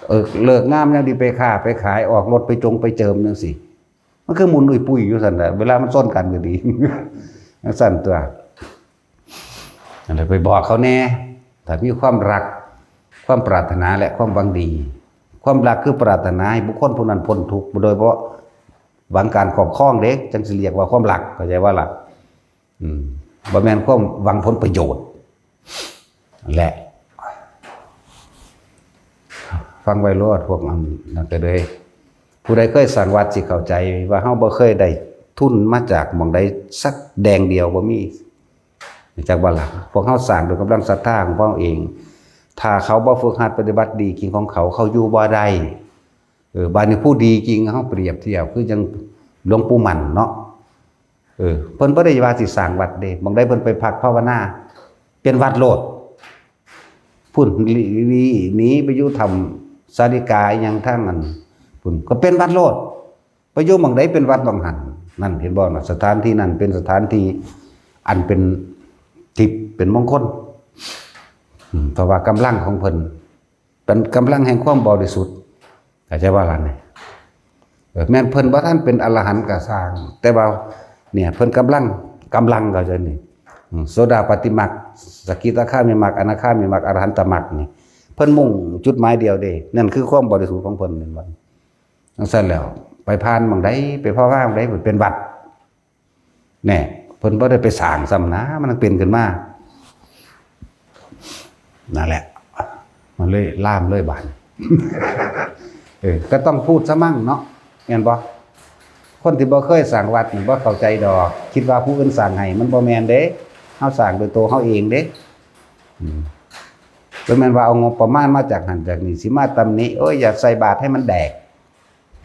เออ เลิกงามยามดีไปค้าไปขาย ออกรถไปจงไปเจิมจั่งซี้ มันคือหมุนอุ้ยปุ้ยอยู่ซั่นแหละ เวลามันซ้อนกันก็ดี จั่งซั่นตัว นั่นแหละ ไปบอกเขาแน่ ถ้ามีความรัก ความปรารถนาและความหวังดี ความรักคือปรารถนาให้บุคคลผู้นั้นพ้นทุกข์ โดยเฉพาะหวังการครอบครองเด้ จั่งสิเรียกว่าความรัก เข้าใจว่าล่ะ อืม บ่แม่นความหวังผลประโยชน์ และ ฟังไว้โลด พวกอันนั้นก็เลย ผู้ใดเคยสร้างวัดสิเข้าใจว่าเฮาบ่เคยได้ทุนมาจากหม่องใดสักแดงเดียว บ่มี จักบ่ล่ะ พวกเฮาสร้างด้วยกำลังศรัทธาของพวกเฮาเอง ถ้าเขาบ่ฝึกหัดปฏิบัติดีจริงของเขา เขาอยู่บ่ได้ เออ บาดนี้ผู้ดีจริง เฮาเปรียบเทียบคือจั่งหลวงปู่มั่นเนาะ เออ เพิ่นบ่ได้ว่าสิสร้างวัดเด้ หม่องใดเพิ่นไปพักภาวนา เป็นวัดโลด พุ้นหลีหนีไปอยู่ถ้ำสาลิกาอหย่างทางนั้นพุ้น ก็เป็นวัดโลด ไปอยู่หม่องใดเป็นวัดหม่องหั้น นั่นเห็นบ่นะ สถานที่นั้นเป็นสถานที่อันเป็นทิพย์เป็นมงคล อืม เพราะว่ากำลังของเพิ่นเป็นกำลังแห่งความบริสุทธิ์ เข้าใจบ่ล่ะนี่ เออ แม่นเพิ่นบ่ทันเป็นอรหันต์ก็ซ่าง แต่ว่าเนี่ยเพิ่นกำลัง กำลัง เข้าใจนี่ อืม โสดาปัตติมรรค สกิทาคามิมรรค อนาคามิมรรค อรหันตมรรคนี่ เพิ่นมุ่งจุดหมายเดียวเด้ นั่นคือความบริสุทธิ์ของเพิ่น แม่นบ่ จั่งซั่นแล้ว ไปผ่านหม่องใด ไปภาวนาหม่องใด เป็นวัด แน่ เพิ่นบ่ได้ไปสร้างซ้ำนะ มันเป็นขึ้นมา นั่นแหละ มันเลยลามเลยบาด เออ ก็ต้องพูดซะมั่งเนาะ แม่นบ่ คนที่บ่เคยสร้างวัดนี่บ่เข้าใจดอก คิดว่าผู้อื่นสร้างให้ มันบ่แม่นเด้ เฮาสร้างโดยตัวเฮาเองเด้ อืม บ่แม่นว่าเอางบประมาณมาจากหั้นจากนี่ สิมาตำหนิ โอ้ย อย่าใส่บาตรให้มันแดก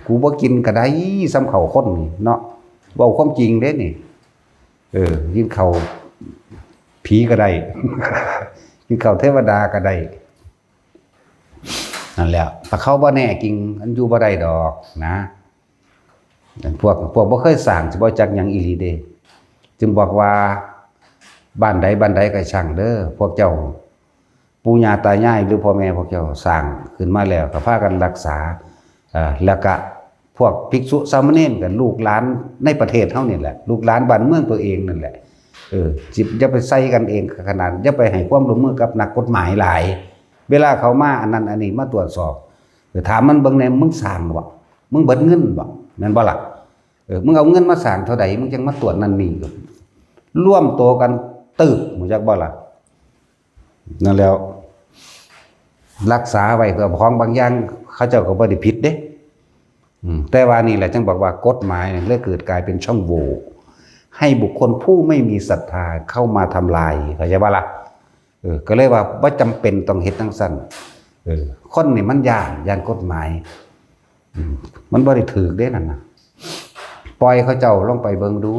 กูบ่กินก็ได้ ส่ำข้าวคนนี่เนาะ เว้าความจริงเด้นี่ เออ กินข้าวผีก็ได้ กินข้าวเทวดาก็ได้ นั่นแหละ ถ้าเขาบ่แน่จริง มันอยู่บ่ได้ดอกนะ พวก พวกบ่เคยสร้าง สิบ่จักหยังอีหลีเด้ จึงบอกว่า บ้านใดบ้านใดก็ช่างเด้อ พวกเจ้า ปู่ย่าตายายหรือพ่อแม่พวกเจ้าสร้างขึ้นมาแล้ว ก็พากันรักษา เอ่อ แล้วก็พวกภิกษุสามเณรกับลูกหลานในประเทศเฮานี่แหละ ลูกหลานบ้านเมืองตัวเองนั่นแหละ เออ จิบอย่าไปใส่กันเองขนาด อย่าไปให้ความร่วมมือกับนักกฎหมายหลาย เวลาเขามาอันนั้นอันนี้มาตรวจสอบ เออ ถามมันเบิ่งแหน่ มึงสร้างบ่ มึงเบิดเงินบ่ แม่นบ่ล่ะ เออ มึงเอาเงินมาสร้างเท่าใด มึงจั่งมาตรวจนั่นนี่ ร่วมตัวกันตึก รู้จักบ่ล่ะ นั่นแล้ว รักษาไว้เพื่อของบางอย่าง เขาเจ้าก็บ่ได้ผิดเด้ อืม แต่ว่านี่แหละจึงบอกว่ากฎหมายเนี่ยเลยเกิดกลายเป็นช่องโหว่ ให้บุคคลผู้ไม่มีศรัทธาเข้ามาทำลาย เข้าใจบ่ล่ะ เออ ก็เลยว่าบ่จำเป็นต้องเฮ็ดจั่งซั่น เออ คนนี่มันย้าน ย้านกฎหมาย อืม มันบ่ได้ถืกเด้นั่นน่ะ ปล่อยเขาเจ้าลงไปเบิ่งดู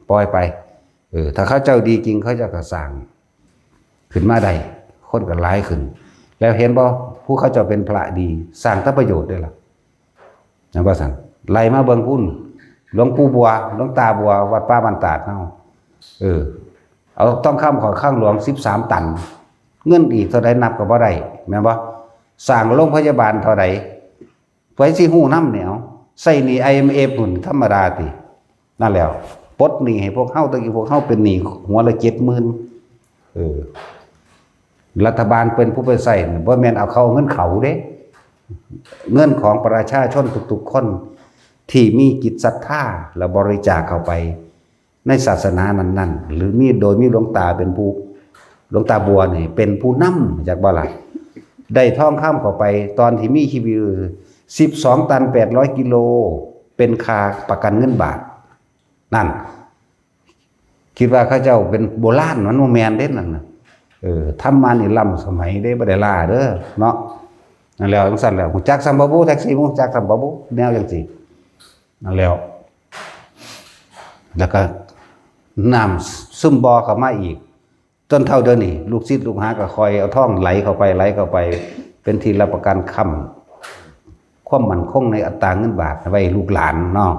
ปล่อยไป เออ ถ้าเขาเจ้าดีจริง เขาเจ้าก็สร้างขึ้นมาได้ คนก็หลายขึ้น แล้วเห็นบ่ ผู้เขาเจ้าเป็นพระดี สร้างแต่ประโยชน์เด้ล่ะ แม่นบ่ซั่น ไล่มาเบิ่งพุ้น หลวงปู่บัว หลวงตาบัว วัดป่าบ้านตาดเฮา เออ เอาทองคำเข้าคลังหลวงสิบสามตัน เงินอีกเท่าใดนับก็บ่ได้ แม่นบ่ สร้างโรงพยาบาลเท่าใด ไผสิฮู้นำเนี่ย เอา ใส่หนี้ ไอเอ็มเอฟ พุ้นธรรมดาติ นั่นแหล้ว ปลดหนี้ให้พวกเฮา ตะกี้พวกเฮาเป็นหนี้หัวละเจ็ดหมื่น เออ รัฐบาลเป็นผู้ไปใส่น่ะ บ่แม่นเอาเขาเงินเขาเด้ เงินของประชาชนทุกๆคนที่มีจิตศรัทธาและบริจาคเข้าไปในศาสนานั้นๆ หรือมี โดยมีหลวงตาเป็นผู้ หลวงตาบัวนี่เป็นผู้นำ จักบ่ล่ะ ได้ทองคำเข้าไปตอนที่มีชีวิตอยู่ สิบสองตัน แปดร้อยกิโล เป็นค่าประกันเงินบาท นั่น คิดว่าเขาเจ้าเป็นโบราณ มันบ่แม่นเด้นั่นน่ะ เออ ธรรมานี่ล้ำสมัยเด้ บ่ได้ล้าเด้อ เนาะ นั่นแล้ว จั่งซั่นแล้ว ฮู้จักซ้ำบ่บุ แท็กซี่ ฮู้จักซ้ำบ่บุ แนวจั่งซี่ นั่นแล้ว แล้วก็น้ำซึมบ่อเข้ามาอีก จนเท่าเดี๋ยวนี้ ลูกศิษย์ลูกหาก็คอยเอาทองไหลเข้าไป ไหลเข้าไป เป็นที่รับประกันค้ำ ความมั่นคงในอัตราเงินบาทไว้ลูกหลานเนาะ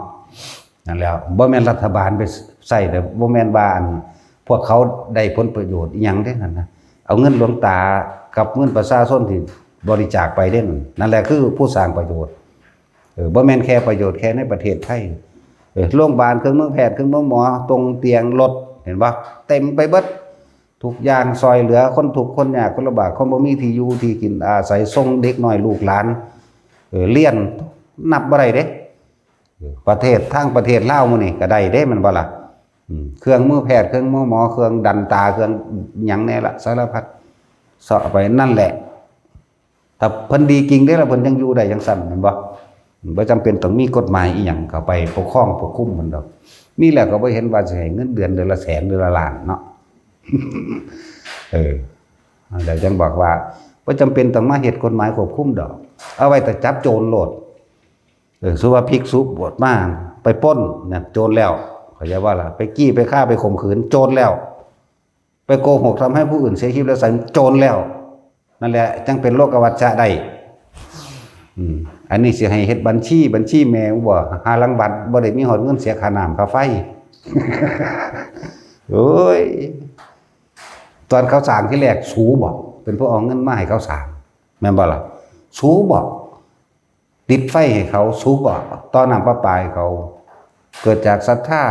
นั่นแหล้ว บ่แม่นรัฐบาลไปใส่เด้อ บ่แม่นว่าอัน พวกเขาได้ผลประโยชน์อิหยังเด้นั่นนะ เอาเงินหลวงตากับเงินประชาชนที่บริจาคไปเด้นั่น นั่นแหละคือผู้สร้างประโยชน์ เออ บ่แม่นแค่ประโยชน์แค่ในประเทศไทย เออ โรงพยาบาล เครื่องมือแพทย์ เครื่องมือหมอ ตรงเตียง รถ เห็นบ่ เต็มไปเบิด ทุกอย่าง ซ่อยเหลือคนทุกข์คนยากคนลำบาก คนบ่มีที่อยู่ที่กินอาศัย ส่งเด็กน้อยลูกหลาน เออ เรียน นับบ่ได้เด้ เออ ประเทศ ทางประเทศลาวมื้อนี้ก็ได้เด้ แม่นบ่ล่ะ อืม เครื่องมือแพทย์ เครื่องมือหมอ เครื่องดันตา เครื่องหยังแน่ละ สารพัด เซาะไปนั่นแหละ ถ้าเพิ่นดีจริงเด้ล่ะ เพิ่นยังอยู่ได้จั่งซั่น แม่นบ่ บ่จำเป็นต้องมีกฎหมายอิหยังเข้าไปปกครองควบคุมมันดอก มีแล้วก็บ่เห็นว่าสิให้เงินเดือนเดือนละแสน เดือนละล้านเนาะ เออ แล้วจั่งบอกว่า บ่จำเป็นต้องมาเฮ็ดกฎหมายควบคุมดอก เอาไว้แต่จับโจรโลด เออ สมมุติว่าภิกษุบวชมา ไปปล้น นั่นโจรแล้ว เข้าใจบ่ล่ะ ไปจี้ ไปฆ่า ไปข่มขืน โจรแล้ว ไปโกหกทำให้ผู้อื่นเสียชีวิตและสาย โจรแล้ว นั่นแหละจั่งเป็นโลกวัชชะได้ อืม อันนี้สิให้เฮ็ดบัญชี บัญชีแม่บ่ หาลังวัดบ่ได้มีฮอดเงินเสียค่าน้ำค่าไฟ โอ้ย ตอนเขาสร้างที่แรกสูบ่ เป็นผู้เอาเงินมาให้เขาสร้าง แม่นบ่ล่ะ สูบ่ ติดไฟให้เขา สูบ่ ต่อน้ำประปาให้เขา เกิดจากศรัทธา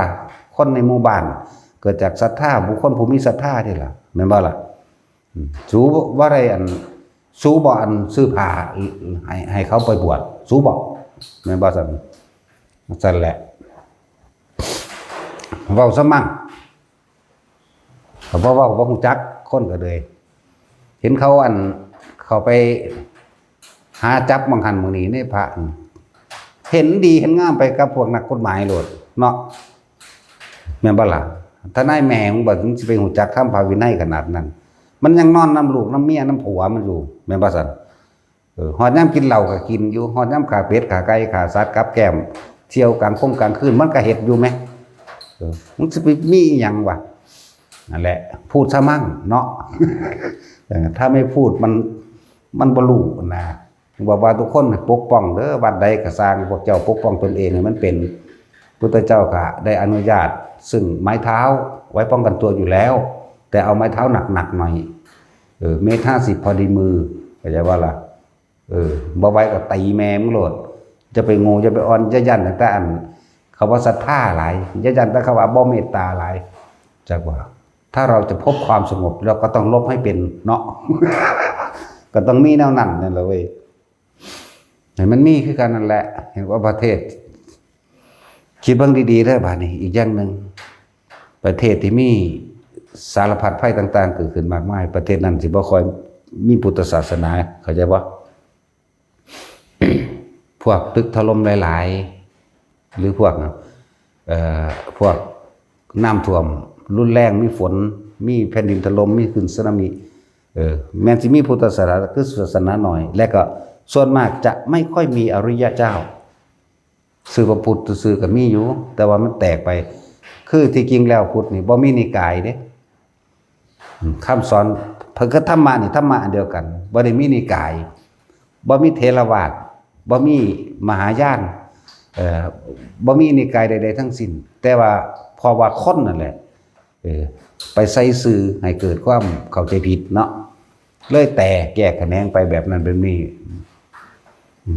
คนในหมู่บ้าน เกิดจากศรัทธาบุคคลผู้มีศรัทธานี่ล่ะ แม่นบ่ล่ะ อืม สูบ่ได้อัน สูบ่อันซื้อผ้าให้ ให้เขาไปบวช สูบ่ แม่นบ่ซั่น ซั่นแหละ เว้าซะมั่ง ก็บ่เว้าบ่ฮู้จัก คนก็เลย เห็นเขาอัน เขาไปหาจับหม่องหั่นหม่องนี้ในพระ เห็นดีเห็นงามไปกับพวกนักกฎหมายโลดเนาะ แม่นบ่ล่ะ ทนายแม่มึงบ่ มึงสิไปฮู้จักธรรมพระวินัยขนาดนั้น มันยังนอนนำลูกนำเมียนำผัวมันอยู่ แม่นบ่ซั่น เออ ฮอดยามกินเหล้าก็กินอยู่ ฮอดยามฆ่าเป็ดฆ่าไก่ฆ่าสัตว์กับแกล้ม เที่ยวกลางค่ำกลางคืนมันก็เฮ็ดอยู่แหม เออ มึงสิไปมีอิหยังวะ นั่นแหละ พูดซะมั่งเนาะ เออ ถ้าไม่พูดมัน มันบ่รู้นะ บอกว่าทุกคนให้ปกป้องเด้อ วัดใดก็ซ่าง พวกเจ้าปกป้องตนเองให้มันเป็น พุทธเจ้าก็ได้อนุญาตซึ่งไม้เท้าไว้ป้องกันตัวอยู่แล้ว แต่เอาไม้เท้าหนักๆหน่อย เออ เมตรห้าสิบพอดีมือ เข้าใจบ่ล่ะ เออ บ่ไหวก็ตีแม่มึงโลด จะไปโง่ จะไปอ่อน จะย่านตั้งแต่อัน เขาว่าศรัทธาหลาย จะย่านแต่เขาว่าบ่เมตตาหลาย จักว่า ถ้าเราจะพบความสงบ เราก็ต้องลบให้เป็นเนาะ ก็ต้องมีแนวนั้นนั่นแหละเว้ย ให้มันมีคือกันนั่นแหละ เห็นว่าประเทศ คิดเบิ่งดีๆเด้อบาดนี้ อีกอย่างหนึ่ง ประเทศที่มีสารพัดภัยต่างๆเกิดขึ้นมากมาย ประเทศนั้นสิบ่ค่อยมีพุทธศาสนา เข้าใจบ่ พวกตึกถล่มหลายๆ หรือพวก เอ่อ พวกน้ำท่วมรุนแรง มีฝน มีแผ่นดินถล่ม มีคลื่นสึนามิ เออ แม่นสิมีพุทธศาสนา คือศาสนาน้อย และก็ส่วนมากจะไม่ค่อยมีอริยเจ้า ชื่อว่าพุทธซื่อๆก็มีอยู่ แต่ว่ามันแตกไป คือที่จริงแล้วพุทธนี่บ่มีนิกายเด้ อืม คำสอน เพิ่นก็ธรรมะนี่ธรรมะอันเดียวกัน บ่ได้มีนิกาย บ่มีเถรวาท บ่มีมหายาน เอ่อ บ่มีนิกายใดๆทั้งสิ้น แต่ว่าเพราะว่าคนนั่นแหละ เออ ไปใส่ซื่อให้เกิดความเข้าใจผิดเนาะ เลยแตกแยกแขนงไปแบบนั้นแบบนี้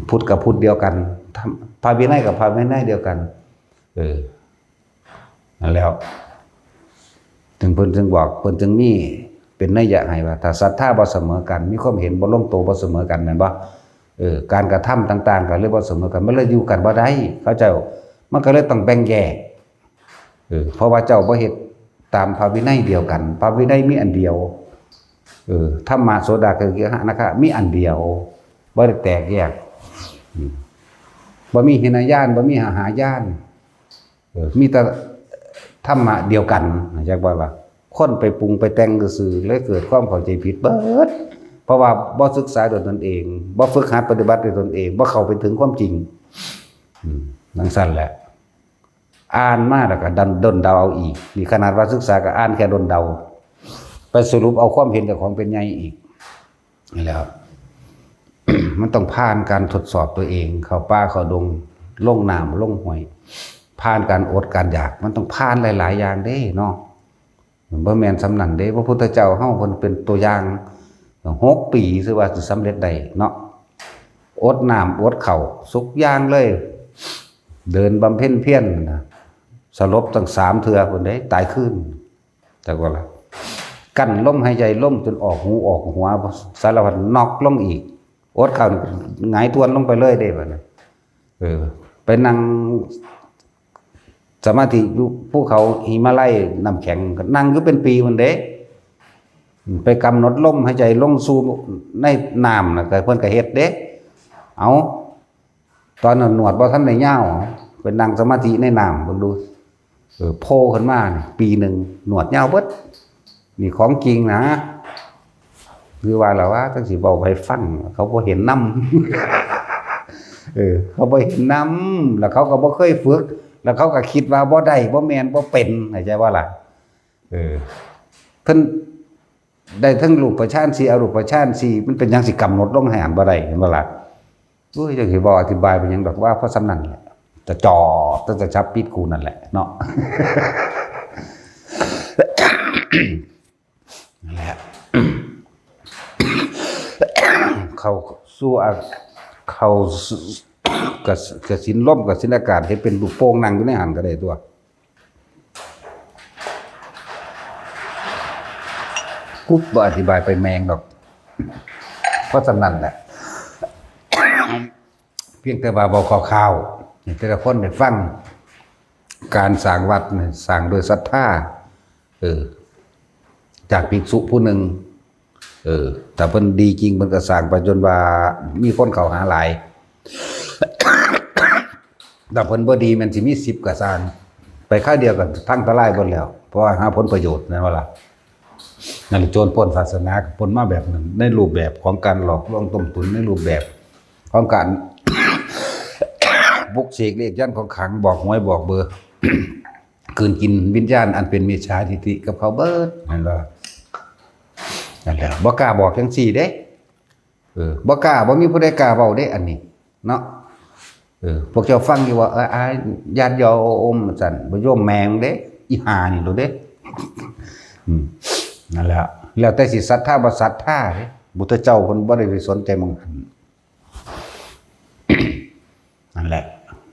พุทธกับพุทธเดียวกัน ธรรม พระวินัยกับพระวินัยเดียวกัน เออ นั่นแล้ว ถึงเพิ่นจึงบอก เพิ่นจึงมีเป็นนัยยะให้ว่า ถ้าศรัทธาบ่เสมอกัน มีความเห็นบ่ลงตัวบ่เสมอกัน แม่นบ่ เออ การกระทำต่างๆก็เลยบ่เสมอกัน มันเลยอยู่กันบ่ได้ เขาเจ้า มันก็เลยต้องแบ่งแยก เออ เพราะว่าเจ้าบ่เฮ็ดตามพระวินัยเดียวกัน พระวินัยมีอันเดียว เออ ธรรมะโสดาปฏิผลอนาคามีอันเดียว บ่ได้แตกแยก อืม บ่มีหินยาน บ่มีหาหายาน เออ มีแต่ธรรมะเดียวกัน จักว่าล่ะ คนไปปรุงไปแต่งซื่อๆ เลยเกิดความเข้าใจผิดเบิด เพราะว่าบ่ศึกษาด้วยตนเอง บ่ฝึกหัดปฏิบัติด้วยตนเอง บ่เข้าไปถึงความจริง อืม จั่งซั้นแหละ อ่านมาแล้วก็ดันด้นเดาเอาอีก นี่ขนาดว่าศึกษาก็อ่านแค่ด้นเดา ไปสรุปเอาความเห็นเจ้าของเป็นใหญ่อีก นี่แหละครับ มันต้องผ่านการทดสอบตัวเอง เข้าป่าเข้าดง ลงน้ำลงห้วย ผ่านการอดการอยาก มันต้องผ่านหลายๆอย่างเด้เนาะ บ่แม่นส่ำนั้นเด้ พระพุทธเจ้าเฮาเพิ่นเป็นตัวอย่าง หกปีซื่อว่าสิสำเร็จได้เนาะ อดน้ำอดข้าวซุกอย่างเลย เดินบำเพ็ญเพียรนะ สลบตั้งสามเทื่อพุ้นเด้ ตายคืน จักว่าล่ะ กั้นลมหายใจ ลมจนออกหูออกหัว สารพัดน็อกลงอีก อดข้าวหงายทวนลงไปเลยเด้บัดนั้น เออ ไปนั่งสมาธิอยู่ภูเขาหิมาลัยน้ำแข็ง นั่งอยู่เป็นปีพุ้นเด้ ไปกำหนดลมหายใจลงสู่ในน้ำน่ะ ก็เพิ่นก็เฮ็ดเด้ เอา ตอนนั้นหนวดบ่ทันได้ยาว ไปนั่งสมาธิในน้ำเบิ่งดู เออ โผล่ขึ้นมานี่ ปีหนึ่ง หนวดยาวเบิด นี่ของจริงนะ คือว่าล่ะว่า จั่งสิเว้าให้ฟัง เขาบ่เห็นนำ เออ เขาบ่เห็นนำ แล้วเขาก็บ่เคยฝึก แล้วเขาก็คิดว่าบ่ได้ บ่แม่น บ่เป็น เข้าใจบ่ล่ะ เออ เพิ่น ได้ทั้งรูปฌานสี่ อรูปฌานสี่ มันเป็นหยังสิกำหนดลงให้หันบ่ได้ เห็นบ่ล่ะ โอ้ย จักสิเว้าอธิบายไปหยังดอก ว่าเพราะส่ำนั้นแหละ จะจ่อ จะจะจับปิดกูนั่นแหละเนาะ นั่นแหละ เข้าสู่อา เข้าสู่ กะ กะสินลม กะสินอากาศ เฮ็ดเป็นลูกโป่งนั่งอยู่ในหั้นก็ได้ตั๊ว กูบ่อธิบายไปแม่งดอก เพราะส่ำนั้นแหละ เพียงแต่ว่าเว้าคร่าวๆ ให้แต่ละคนได้ฟัง การสร้างวัดนี่สร้างด้วยศรัทธา เออ จากภิกษุผู้หนึ่ง เออ ถ้าเพิ่นดีจริง เพิ่นก็สร้างไปจนว่ามีคนเข้าหาหลาย ถ้าเพิ่นบ่ดี แม่นสิมีสิบก็ซ่าง ไปคราวเดียวก็พังทลายเบิดแล้ว เพราะว่าหาผลประโยชน์ แม่นบ่ล่ะ นั่นแหละ โจรปล้นศาสนาก็ปล้นมาแบบนั้น ในรูปแบบของการหลอกลวงต้มตุ๋น ในรูปแบบของการ ปลุกเสกเลขยันต์ของขลัง บอกหวยบอกเบอร์ กลืนกินวิญญาณอันเป็นมิจฉาทิฏฐิกับเขาเบิด แม่นบ่ นั่นแหละ บ่กล้าบอกจังซี่เด้ เออ บ่กล้า บ่มีผู้ใดกล้าเว้าเด้ อันนี้ เนาะ เออ พวกเจ้าฟังอยู่ว่า เออ อ้าย ญาติโยม ซั่น บ่โยมแม่งเด้ อีห่านี่โลดเด้ อืม นั่นแหละ แล้วแต่สิศรัทธาบ่ศรัทธาเด้ พุทธเจ้าเพิ่นบ่ได้ไปสนใจหม่องหั้น นั่นแหละ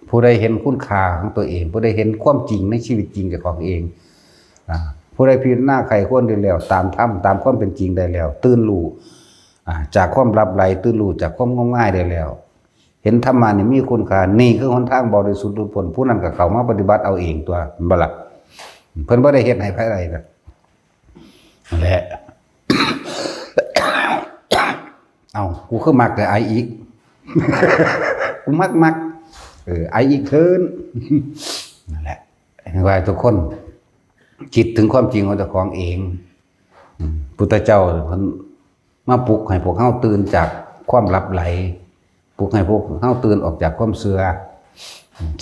ผู้ใดเห็นคุณค่าของตัวเอง ผู้ใดเห็นความจริงในชีวิตจริงเจ้าของเอง อ่า ผู้ใดพิจารณาใคร่ครวญได้แล้ว ตามธรรม ตามความเป็นจริงได้แล้ว ตื่นรู้ อ่า จากความหลับไหล ตื่นรู้จากความงมงายได้แล้ว เห็นธรรมะนี่มีคุณค่า นี่คือหนทางบริสุทธิ์หลุดพ้น ผู้นั้นก็เข้ามาปฏิบัติเอาเองตั๊ว แม่นบ่ล่ะ เพิ่นบ่ได้เฮ็ดให้ไผใดนะ นั่นแหละ เอ้า กูคือมักแต่ไออีก กูมักมัก เออ ไออีกเทิน นั่นแหละ ให้ว่าทุกคนคิดถึงความจริงของเจ้าของเอง อืม พุทธเจ้าเพิ่นมาปลุกให้พวกเฮาตื่นจากความหลับไหล ปลุกให้พวกเฮาตื่นออกจากความเชื่อ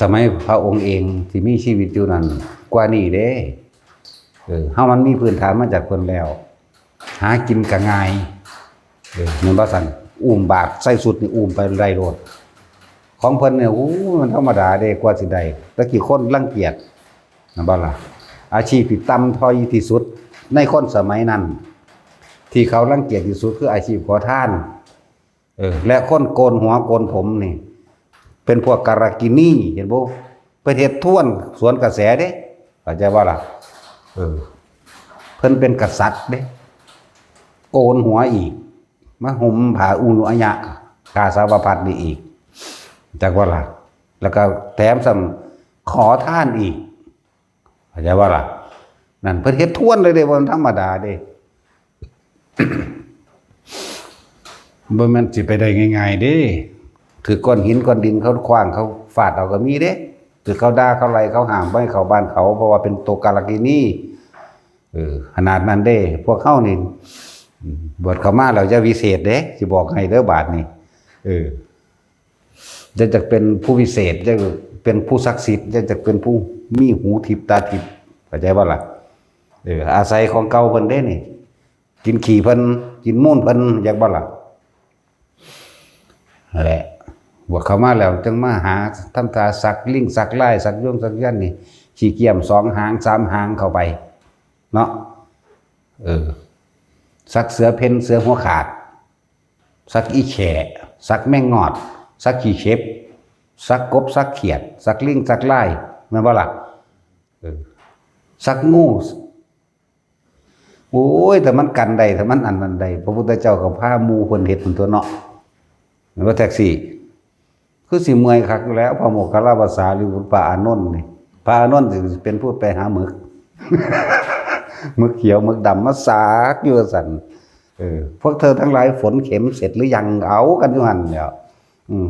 สมัยพระองค์เองที่มีชีวิตอยู่นั้น กว่านี้เด้ เออ เฮามันมีพื้นฐานมาจากเพิ่นแล้ว หากินก็ง่าย เออ แม่นบ่ซั่น อุ้มบาตรใส่สุดนี่อุ้มไปได้โลด ของเพิ่นเนี่ย โอ้ มันธรรมดาเด้ กว่าสิได้ แต่กี้คนรังเกียจ แม่นบ่ล่ะ อาชีพที่ต่ำต้อยที่สุดในคนสมัยนั้น ที่เขารังเกียจที่สุดคืออาชีพขอทาน เออ และคนโกนหัวโกนผมนี่ เป็นพวกการากินี เห็นบ่ เพิ่นเฮ็ดทวนสวนกระแสเด้ เข้าใจบ่ล่ะ เออ เพิ่นเป็นกษัตริย์เด้ โกนหัวอีก มาห่มผ้าอุณุอายะ กาสาวพัสตร์นี่อีก จักบ่ล่ะ แล้วก็แถมซ้ำขอทานอีก เข้าใจบ่ล่ะ นั่นเพิ่นเฮ็ดทวนเลยเด้ บ่ธรรมดาเด้ บ่แม่นสิไปได้ง่ายๆเด้ ถืกก้อนหินก้อนดินเขาขว้างเขาฟาดเอาก็มีเด้ ถืกเขาด่าเขาไล่เขาห้ามบ่ให้เข้าบ้านเขา เพราะว่าเป็นโตการากินี เออ ขนาดนั้นเด้ พวกเฮานี่ อืม บวชเข้ามาแล้วอย่าวิเศษเด้ สิบอกให้เด้อบาดนี้ เออ อย่าจักเป็นผู้วิเศษ อย่าเป็นผู้ศักดิ์สิทธิ์ อย่าจักเป็นผู้มีหูทิพย์ตาทิพย์ เข้าใจบ่ล่ะ เออ อาศัยของเก่าเพิ่นเด้นี่ กินขี้เพิ่น กินมูลเพิ่น จักบ่ล่ะ นั่นแหละ บวชเข้ามาแล้วจั่งมาหาทำท่าสักลิงสักลาย สักยวงสักยันต์นี่ ขี้เกียจสองหางสามหางเข้าไป เนาะ เออ สักเสือเพ่นเสือหัวขาด สักอีแข่ สักแมงงอด สักขี้เข็บ สักกบ สักเขียด สักลิง สักลาย แม่นบ่ล่ะ เออ สักงู โอ้ย แต่มันกันได้ แต่มันอันนั้นได้ พระพุทธเจ้าก็พาหมู่เพิ่นเฮ็ดหั่นตั๊วเนาะ แม่นบ่แท็กซี่ คือสิเมื่อยคักอยู่แล้ว พระโมคคัลลาภาษาลิบุตรพระอานนท์นี่ พระอานนท์สิเป็นผู้ไปหาหมึก หมึกเขียวหมึกดำมาสากอยู่ซั่น เออ พวกเธอทั้งหลายฝนเข็มเสร็จหรือยัง เอากันอยู่หั่นแหล้ว อืม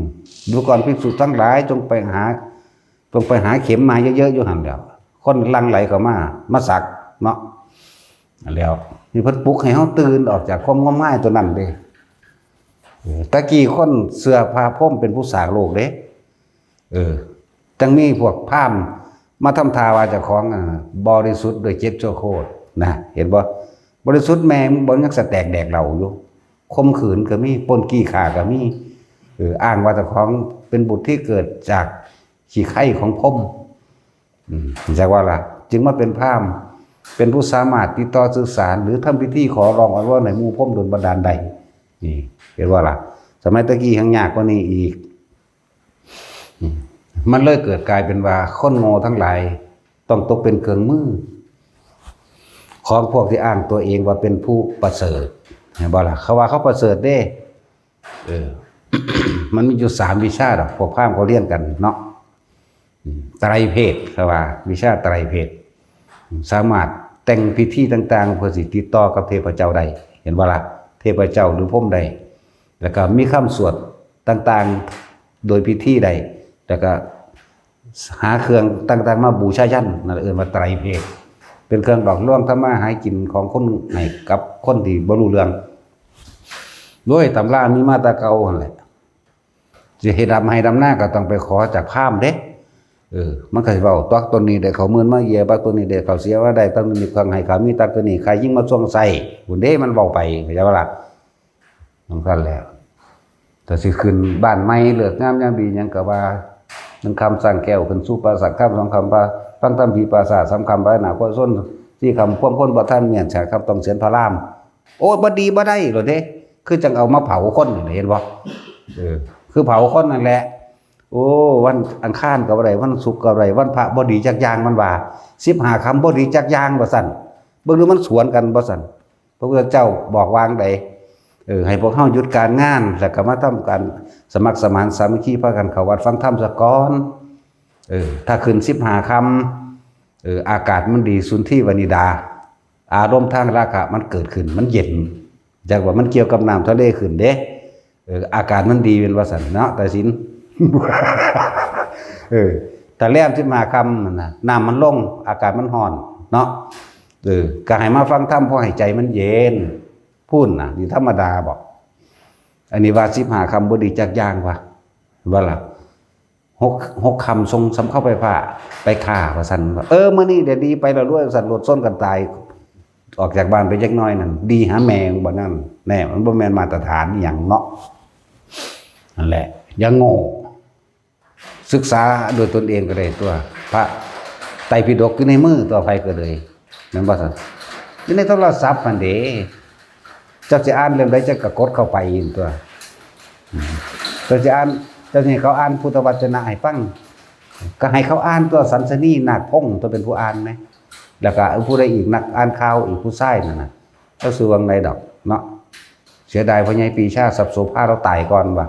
ดูก่อนภิกษุทั้งหลายจงไปหา จงไปหาเข็มมาเยอะๆอยู่หั่นแหล้ว คนหลั่งไหลเข้ามา มาสักเนาะ แล้วนี่เพิ่นปลุกให้เฮาตื่นออกจากความงมงายตัวนั้นเด้ เออ ตะกี้คนเชื่อพระพรหมเป็นผู้สร้างโลกเด้ เออ จั่งมีพวกพราหมณ์มาทำท่าว่าเจ้าของ อ่า บริสุทธิ์ด้วยเจ็ดชั่วโคตรนะ เห็นบ่ บ ริสุทธิ์แม่มึงบ่ยังสะแตกแดกเหล้าอยู่ ข่มขืนก็มี ปล้นจี้ฆ่าก็มี เออ อ้างว่าเจ้าของเป็นบุตรที่เกิดจากขี้ไคร่ของพรหม อืม จักว่าล่ะ จึงมาเป็นพราหมณ์ เป็นผู้สามารถติดต่อสื่อสาร หรือทำพิธีขอร้องอ้อนวอนให้หมู่พรหมดลบันดาลได้ นี่ เห็นว่าล่ะ สมัยตะกี้ยังยากกว่านี้อีก อืม มันเลยเกิดกลายเป็นว่าคนโง่ทั้งหลาย ต้องตกเป็นเครื่องมือ ของพวกที่อ้างตัวเองว่าเป็นผู้ประเสริฐ เห็นบ่ล่ะ เขาว่าเขาประเสริฐเด้ เออ มันมีอยู่สามวิชาดอก พวกพราหมณ์เขาเรียนกันเนาะ อืม ไตรเพศ เขาว่า วิชาไตรเพศ สามารถแต่งพิธีต่างๆ เพื่อสิติดต่อกับเทพเจ้าได้ เห็นบ่ล่ะ เทพเจ้าหรือพรหมได้ แล้วก็มีคำสวดต่างๆ โดยพิธีได้ แล้วก็หาเครื่องต่างๆ มาบูชายัญ นั่นเอิ้นว่าไตรเพศ เป็นเครื่องหลอกลวงทำมาหากินของคนให้กับคนที่บ่รู้เรื่อง โดยตำรามีมาแต่เก่าหั่นแหละ สิให้ดำไฮ่ดำนาก็ต้องไปขอจากพราหมณ์เด้ เออ มันก็สิเว้า ตักต้นนี้ได้ข้าวหมื่นมาเยีย บักต้นนี้ได้ข้าวเสียมาได้ ต้นนี้เครื่องให้ข้ามี ตักต้นนี้ใครยิ่งมาส่วงใส่ พุ้นเด้ มันเว้าไป เข้าใจบ่ล่ะ จั่งซั้นแหละ แต่สิขึ้นบ้านใหม่ ฤกษ์งามยามดีหยังก็ว่า หนึ่งค่ำสร้างแก้ว ขึ้นสู่ปราสาทค่ำ สองค่ำพระฟังธรรมผีปราสาท สามค่ำพระนาคโคชน สี่ค่ำความคนบ่ทันเมียน ห้าค่ำต้องเสียนพระราม โอ้ย บ่ดีบ่ได้โลดเด้ คือจั่งเอามาเผาคนนี่ เห็นบ่ เออ คือเผาคนนั่นแหละ โอ้ วันอังคารก็บ่ได้ วันศุกร์ก็บ่ได้ วันพระบ่ดีจักอย่าง มันว่า สิบห้าค่ำบ่ดีจักอย่าง ว่าซั่น เบิ่งดูมันสวนกันบ่ซั่น พระพุทธเจ้าบอกวางใด เออ ให้พวกเฮาหยุดการงาน แล้วก็มาทำการสมัครสมานสามัคคี พากันเข้าวัดฟังธรรมซะก่อน เออ ถ้าขึ้นสิบห้าค่ำ เออ อากาศมันดี สุนทรีวนิดา อารมณ์ทางราคะมันเกิดขึ้น มันเย็น จักว่ามันเกี่ยวกับน้ำทะเลขึ้นเด้ เออ อากาศมันดี เป็นว่าซั่นเนาะ ตาสิน เออ แต่แรมสิบห้าค่ำนั่นน่ะ น้ำมันลง อากาศมันร้อนเนาะ เออ ก็ให้มาฟังธรรม พอให้ใจมันเย็น พู้นน่ะ นี่ธรรมดาบ่ อันนี้ว่าสิบห้าค่ำบ่ดีจักอย่างวะ ว่าล่ะ หก หกค่ำส่งสำเข้าไปผ้า ไปฆ่า ว่าซั่น เออ มื้อนี้เดี๋ยวดีไปแล้วรวย ว่าซั่น รถชนกันตาย ออกจากบ้านไปจักหน่อยนั่น ดีหาแม่งบ่นั่น แน่ มันบ่แม่นมาตรฐานอิหยังเนาะ นั่นแหละ อย่าโง่ ศึกษาโดยตนเองก็ได้ตัว พระไตรปิฎกอยู่ในมือตัว ไผก็เลย แม่นบ่ซั่น อยู่ในโทรศัพท์หั่นเด้ เจ้าสิอ่านเล่มใดเจ้าก็กดเข้าไปตัว อืม เจ้าสิอ่าน เจ้าสิให้เขาอ่านพุทธวจนะให้ฟัง ก็ให้เขาอ่านตัว สันสนีนาคพงศ์ตัวเป็นผู้อ่านนะ แล้วก็ผู้ใดอีก นักอ่านข่าวอีก ผู้ชายนั่นน่ะ เจ้าสิว่าจั่งใดดอกเนาะ เสียดายพ่อใหญ่ปรีชา ทรัพย์โสภา ลาวตายก่อนว่ะ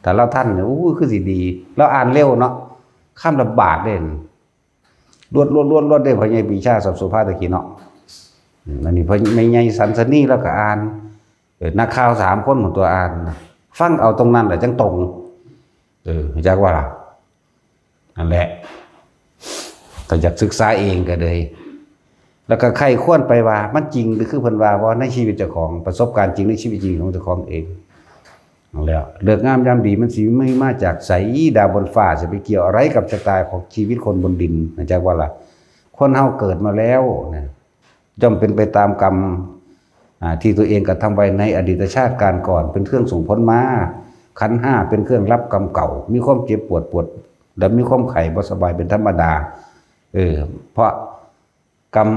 ถ้าลาวทันเนี่ย อู้ คือสิดี ลาวอ่านเร็วเนาะ คำละบาทเด้ รวด รวด รวด รวดเด้ พ่อใหญ่ปรีชา ทรัพย์โสภา ตะกี้เนาะ อืม อันนี้พ่อแม่ใหญ่สันสนี ลาวก็อ่าน เออ นักข่าวสามคนของตัวอ่านนะ ฟังเอาตรงนั้นแหละจั่งตรง เออ จักว่าล่ะ นั่นแหละ ถ้าอยากศึกษาเองก็เลย แล้วก็ใคร่ครวญไปว่ามันจริงหรือคือเพิ่นว่าบ่ ในชีวิตเจ้าของ ประสบการณ์จริงในชีวิตจริงของเจ้าของเอง นั่นแหละ ฤกษ์งามยามดีมันสิมีมาจากไส ดาวบนฟ้าสิไปเกี่ยวอะไรกับชะตาของชีวิตคนบนดิน นะ จักว่าล่ะ คนเฮาเกิดมาแล้วนะ ย่อมเป็นไปตามกรรม อ่า ที่ตัวเองกระทำไว้ในอดีตชาติการก่อน เป็นเครื่องส่งผลมา ขันธ์ห้าเป็นเครื่องรับกรรมเก่า มีความเจ็บปวด ปวด และมีความไข้บ่สบายเป็นธรรมดา เออ เพราะกรรม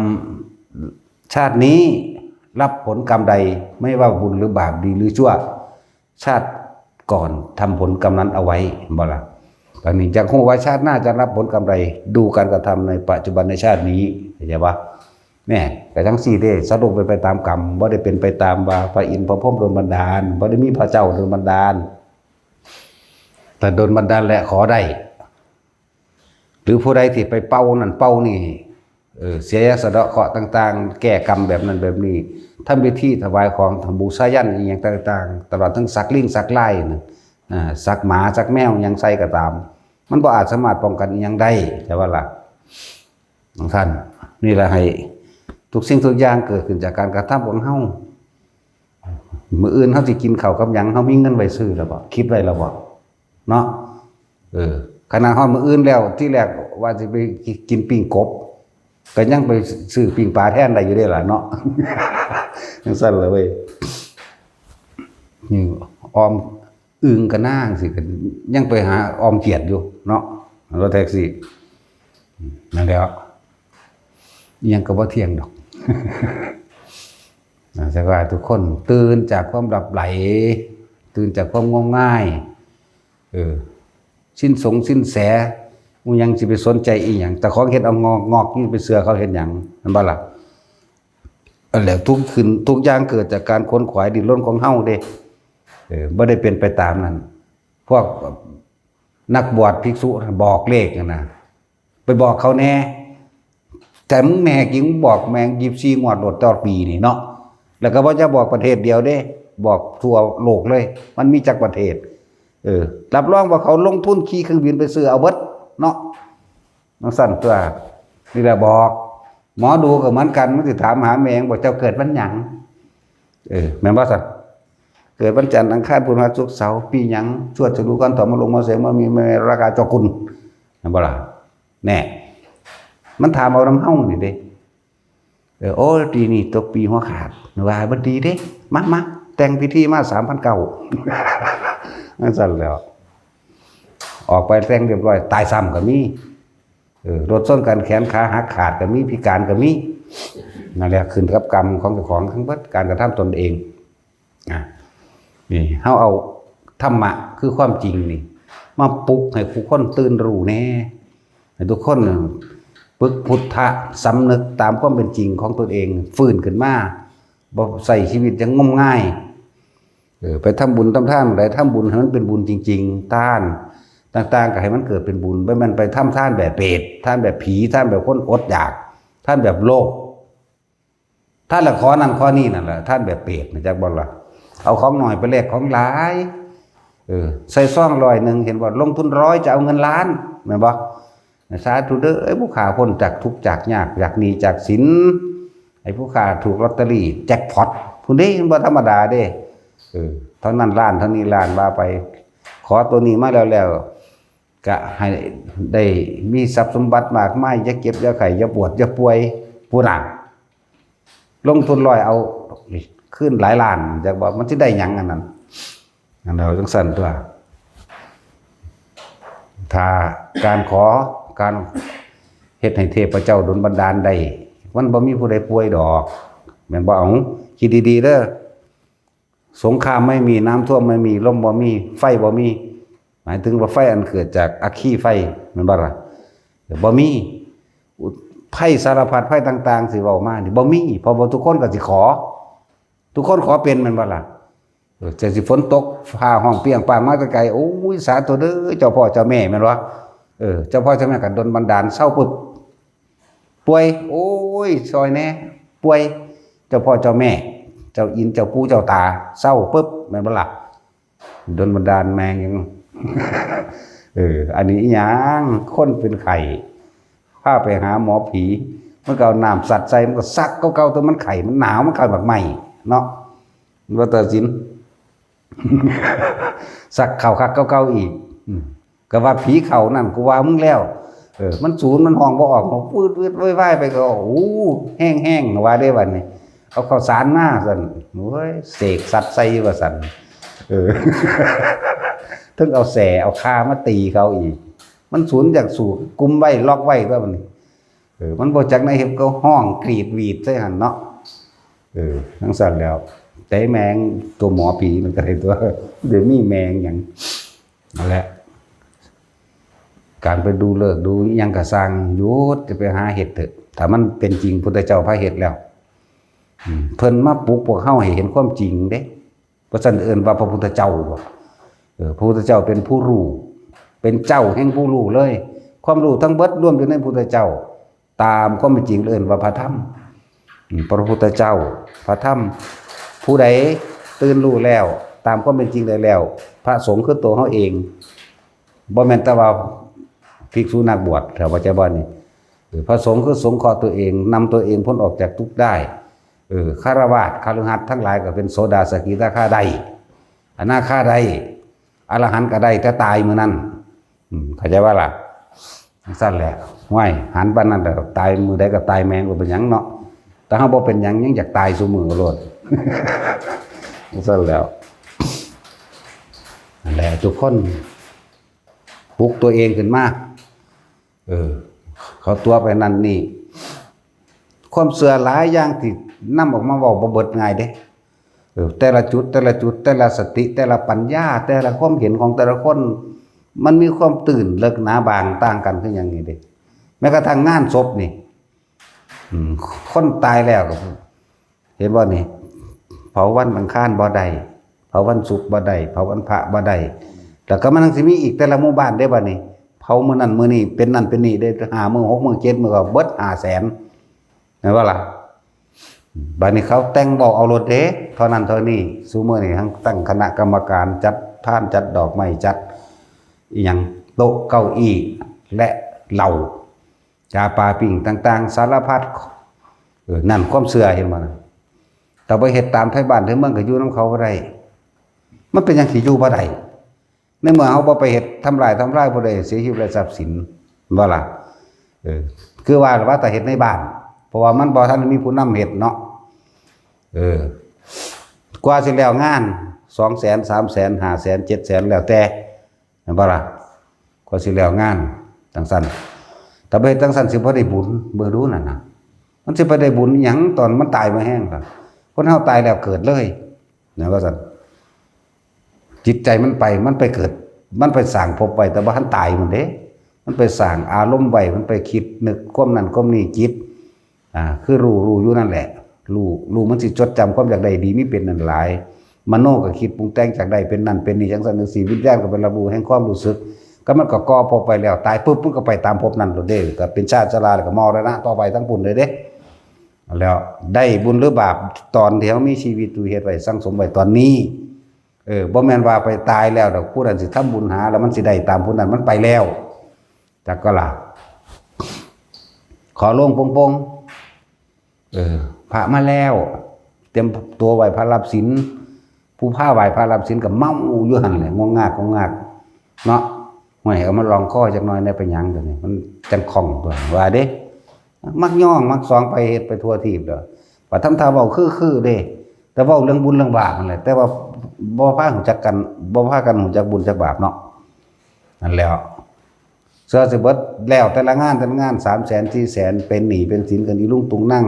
ชาตินี้รับผลกรรมใด ไม่ว่าบุญหรือบาป ดีหรือชั่ว ชาติก่อนทำผลกรรมนั้นเอาไว้ บ่ล่ะ ตอนนี้อยากรู้ว่าชาติหน้าจะรับผลกรรมใด ดูการกระทำในปัจจุบันในชาตินี้ เข้าใจปะ แม่ ก็จั่งซี้เด้ สรุปเป็นไปตามกรรม บ่ได้เป็นไปตามว่าพระอินทร์พระพรหมดลบันดาล บ่ได้มีพระเจ้าดลบันดาล แต่ดลบันดาลและขอได้ หรือผู้ใดที่ไปเป่านั่นเป่านี่ เออ เสียยาสะเดาะเคราะห์ต่างๆ แก้กรรมแบบนั้นแบบนี้ ทำพิธีถวายของ ทำบูชายัญอิหยังต่างๆ ตลอดทั้งสักลิงสักลายนั่น อ่า สักหมาสักแมวอิหยังใส่ก็ตาม มันบ่อาจสามารถป้องกันอิหยังได้ แต่ว่าล่ะ ของท่าน นี่แหละให้ทุกสิ่งทุกอย่างเกิดขึ้นจากการกระทำของเฮา มื้ออื่นเฮาสิกินข้าวกับหยัง เฮามีเงินไว้ซื้อแล้วบ่ คิดไว้แล้วบ่ เนาะ เออ ขนาดฮอดมื้ออื่นแล้ว ที่แรกว่าสิไปกินปิ้งกบ ก็ยังไปซื้อปิ้งปลาแทนได้อยู่เด้ล่ะเนาะ จังซั่นล่ะเว้ย นี่ ออมอึ่งกะนางสิ ก็ยังไปหาออมเขียดอยู่เนาะ รถแท็กซี่ นั่นแหละ อิหยังก็บ่เที่ยงดอก นะ แต่ว่าทุกคนตื่นจากความหลับไหล ตื่นจากความง่วงง่าย เออ สินสงสินแส มึงยังสิไปสนใจอีหยัง แต่ของเฮ็ดเอางอกงอก นี่ไปเชื่อเขาเฮ็ดหยัง แม่นบ่ล่ะ? อันแล้วทุกขึ้น ทุกอย่างเกิดจากการขวนขวายดิ้นรนของเฮาเด้ เออ บ่ได้เป็นไปตามนั้น พวกนักบวชภิกษุบอกเลขนั่นนะ ไปบอกเขาแน่ แต่มึงแม่กิงบอกแม่งยี่สิบสี่งวดโลดต่อปีนี่เนาะ แล้วก็บ่จะบอกประเทศเดียวเด้ บอกทั่วโลกเลย มันมีจักประเทศ เออ รับรองว่าเขาลงทุนขี่เครื่องบินไปซื้อเอาเบิดเนาะ จังซั่นตัว นี่แหละบอก หมอดูก็เหมือนกัน มันสิถามหาแม่ง บอกเจ้าเกิดวันหยัง เออ แม่นบ่ซั่น เกิดวันจันทร์ อังคาร พุธ พฤหัส ศุกร์ เสาร์ ปีหยัง ชวดฉลู กันถอม มาลง มาเสง มามี มาราคา จอกุล แม่นบ่ล่ะ แน่ มันถามเอานำเฮานี่เด้ เออ โอ้ย ปีนี้ตกปีหัวขาด ว่าบ่ดีเด้ มา มา แต่งพิธีมา สามพันเก้า จังซั่นแหล้ว ออกไปแต่งเรียบร้อย ตายซ้ำก็มี เออ รถชนกัน แขนขาหักขาดก็มี พิการก็มี นั่นแหละ ขึ้นกับกรรมของเจ้าของทั้งเบิด การกระทำตนเอง อ่ะ นี่ เฮาเอาธรรมะคือความจริงนี่ มาปลุกให้ผู้คนตื่นรู้แน่ ให้ทุกคนปึกพุทธะ สำนึกตามความเป็นจริงของตนเอง ฟื้นขึ้นมา บ่ใช้ชีวิตอย่างงมงาย เออ ไปทำบุญทำทานใด ทำบุญให้มันเป็นบุญจริงๆ ทานต่างๆ ก็ให้มันเกิดเป็นบุญ บ่แม่นไปทำทานแบบเปรต ทานแบบผี ทานแบบคนอดอยาก ทานแบบโลภ ทานละขอนั่นขอนี่นั่นแหละ ทานแบบเปรตนะ จักบ่ล่ะ เอาของน้อยไปแลกของหลาย เออ ใส่ซองร้อยหนึ่ง เห็นว่าลงทุนร้อยจะเอาเงินล้าน แม่นบ่ สาธุเด้อ ไอ้ผู้ข้าพ้นจากทุกข์จากยาก จากหนี้จากสิน ไอ้ผู้ข้าถูกลอตเตอรี่แจ็คพอต ผู้นี้มันบ่ธรรมดาเด้ เออ เท่านั้นล้าน เท่านี้ล้าน ว่าไป ขอตัวนี้มาแล้วแล้ว ก็ให้ได้มีทรัพย์สมบัติมากมาย อย่าเจ็บอย่าไข้ อย่าปวดอย่าป่วย ผู้นั้น ลงทุนร้อย เอาคืนหลายล้าน จักว่ามันสิได้หยังอันนั้น อันเราจังซั่นตัว ถ้าการขอ การเฮ็ดให้เทพเจ้าดลบันดาลได้ มันบ่มีผู้ใดป่วยดอก แม่นบ่ เอา คิดดีๆ เด้อ สงครามไม่มี น้ำท่วมไม่มี ลมบ่มี ไฟบ่มี หมายถึงว่าไฟอันเกิดจากอัคคีไฟ แม่นบ่ล่ะ บ่มี อุ- ภัยสารพัดภัยต่างๆ สิเว้ามานี่บ่มี เพราะว่าทุกคนก็สิขอ ทุกคนขอเป็น แม่นบ่ล่ะ เออ แต่สิฝนตก ฟ้าฮ้องเปรี้ยงป้างมาแต่ไกล โอ้ย สาธุเด้อ เจ้าพ่อเจ้าแม่ แม่นบ่ เออ เจ้าพ่อเจ้าแม่ก็ดลบันดาล เซาปึ๊บ ป่วย โอ้ย ซอยแน่ ป่วย เจ้าพ่อเจ้าแม่ เจ้าอิน เจ้าปู่เจ้าตา เซาปึ๊บ แม่นบ่ล่ะ ดลบันดาลแม่งยัง เออ อันนี้อิหยัง คนเป็นไข้ พาไปหาหมอผี มันก็เอาน้ำสัดใส่ มันก็สักเก่าๆ ตัวมันไข้ มันหนาว มันไข้บักไหม้เนาะ ว่าตัดสิน สักเข้าคักเก่าๆ อีก อืม ก็ว่าผีเข้านั่น กูว่ามึงแล้ว เออ มันสูน มันฮ้องบ่ออก มันวืดวืดวายวายไปก็ โอ้ แห้งๆ ว่าได้บัดนี้ เอาข้าวสารมาซั่น โอ้ย เสกสัตว์ใส่ว่าซั่น เออ ถึงเอาแส่เอาคามาตีเขาอีก มันสูนอยากสู้ กุมไว้ ล็อกไว้ตัวมัน เออ มันบ่จักในเห็บก็ฮ้องกรีดหวีดใส่หั่นเนาะ เออ จังซั่นแล้ว แต่แมงตัวหมอผีมันก็ได้ตัว เดี๋ยวมีแมงหยัง นั่นแหละ การไปดูฤกษ์ดูอิหยังก็ซ่าง หยุด จะไปหาเฮ็ดเถอะ ถ้ามันเป็นจริง พุทธเจ้าพาเฮ็ดแล้ว อืม เพิ่นมาปลุกพวกเฮาให้เห็นความจริงเด้ เพราะฉะนั้นเอิ้นว่าพระพุทธเจ้าบ่ เออ พระพุทธเจ้าเป็นผู้รู้ เป็นเจ้าแห่งผู้รู้เลย ความรู้ทั้งเบิดรวมอยู่ในพุทธเจ้า ตามความเป็นจริงเอิ้นว่าพระธรรม อืม พระพุทธเจ้า พระธรรม ผู้ใดตื่นรู้แล้ว ตามความเป็นจริงได้แล้ว พระสงฆ์คือตัวเฮาเอง บ่แม่นแต่ว่าภิกษุนักบวช แถวปัจจุบันนี้ เออ พระสงฆ์คือสงเคราะห์ตัวเอง นำตัวเองพ้นออกจากทุกข์ได้ เออ ฆราวาส คฤหัสถ์ทั้งหลายก็เป็นโสดา สกิทาคาได้ อนาคาได้ อรหันต์ก็ได้ แต่ตายมื้อนั้น อืม เข้าใจบ่ล่ะ จังซั่นแหละ ห้วย หันปานนั้นแล้ว ตายมื้อใดก็ตายแม่ง บ่เป็นหยังเนาะ แต่เฮาบ่เป็นหยัง ยังอยากตายซุมื้อโลด ซั่นแล้ว นั่นแหละ ทุกคนปลุกตัวเองขึ้นมา เออ เขาตัวไปนั่นนี่ ความเชื่อหลายอย่างที่นำออกมาเว้าบ่เบิดง่ายเด้ เออ แต่ละจุด แต่ละจุด แต่ละสติ แต่ละปัญญา แต่ละความเห็นของแต่ละคน มันมีความตื้นเลิกหนาบางต่างกันคือหยังนี่เด้ แม้กระทั่งงานศพนี่ อืม คนตายแล้วก็ เห็นบ่นี่ เผาวันอังคารบ่ได้ เผาวันศุกร์บ่ได้ เผาวันพระบ่ได้ แล้วก็มันยังสิมีอีกแต่ละหมู่บ้านเด้บัดนี้ เผามื้อนั้นมื้อนี้ เป็นนั่นเป็นนี่ได้ห้ามื้อ หกมื้อ เจ็ดมื้อ ก็เบิดห้าแสน แม่นบ่ล่ะ บัดนี้เขาแต่งเว้าเอาโลดเด้ เท่านั้นเท่านี้ ซุมื้อนี้ทั้งตั้งคณะกรรมการ จัดพาน จัดดอกไม้ จัดอิหยัง โต๊ะเก้าอี้ และเหล้า ยาปลาปิ้งต่างๆ สารพัด เออ นั่นความเชื่อ เห็นบ่นะ ถ้าบ่เฮ็ดตามไทบ้านไทเมืองก็อยู่นำเขาบ่ได้ มันเป็นหยังสิอยู่บ่ได้ ในเมื่อเฮาบ่ไปเฮ็ดทำลาย ทำลายผู้ใด เสียชีวิตและทรัพย์สิน บ่ล่ะ เออ คือว่า ว่าแต่เฮ็ดในบ้าน เพราะว่ามันบ่ทันมีผู้นำเฮ็ดเนาะ เออ กว่าสิแล้วงาน สองแสน สามแสน ห้าแสน เจ็ดแสน แล้วแต่ แม่นบ่ล่ะ กว่าสิแล้วงาน จังซั่น ถ้าบ่เฮ็ดจังซั่น สิบ่ได้บุญ เบิ่งดูนั่นน่ะ มันสิไปได้บุญอิหยัง ตอนมันตายมาแฮงล่ะ คนเฮาตายแล้วเกิดเลย นะว่าซั่น จิตใจมันไป มันไปเกิด มันไปสร้างภพไว้ แต่บ่ทันตายมันเด้ มันไปสร้างอารมณ์ไว้ มันไปคิดนึกความนั้นความนี้ จิต อ่า คือรู้ รู้อยู่นั่นแหละ รู้ รู้มันสิจดจำความอยากได้ดีมีเป็นนั่นหลาย มโนก็คิดปรุงแต่งอยากได้เป็นนั่นเป็นนี่ จังซั่นจังซี่ วิญญาณก็ไปรับรู้แห่งความรู้สึก ก็มันก็ก่อภพไว้แล้ว ตายปุ๊บมันก็ไปตามภพนั้นโลดเด้ ก็เป็นชาติชรา แล้วก็มรณะต่อไปทั้งปุ้นเลยเด้ แล้วได้บุญหรือบาป ตอนที่เฮามีชีวิตอยู่ เฮ็ดไว้สั่งสมไว้ตอนนี้ เออ บ่แม่นว่าไปตายแล้วดอก ผู้นั้นสิทำบุญหา แล้วมันสิได้ตามผู้นั้น มันไปแล้ว จักก็ล่ะ ขอโล่งโป่งๆ เออ พระมาแล้ว เตรียมตัวไหว้พระรับศีล ผู้พาไหว้พระรับศีลก็เมาอยู่หั่นแหละ งวงงาก งวงงาก เนาะ ห้วย เอามาลองคอจักหน่อยได้ เป็นหยังเดี๋ยวนี้ มันจังคล่องตัว ว่าเด้ มักย่อง มักสองไปเฮ็ดไปทั่วทีปเด้อ ว่าทำท่าเว้าคือๆเด้ แต่เว้าเรื่องบุญเรื่องบาปนั่นแหละ แต่ว่าบ่พารู้จักกัน บ่พากันรู้จักบุญจักบาปเนาะ นั่นแหล้ว เสื้อสิเบิดแล้ว แต่ละงาน แต่ละงาน สามแสน สี่แสน เป็นหนี้เป็นสินกันอีลุงตุงนั่ง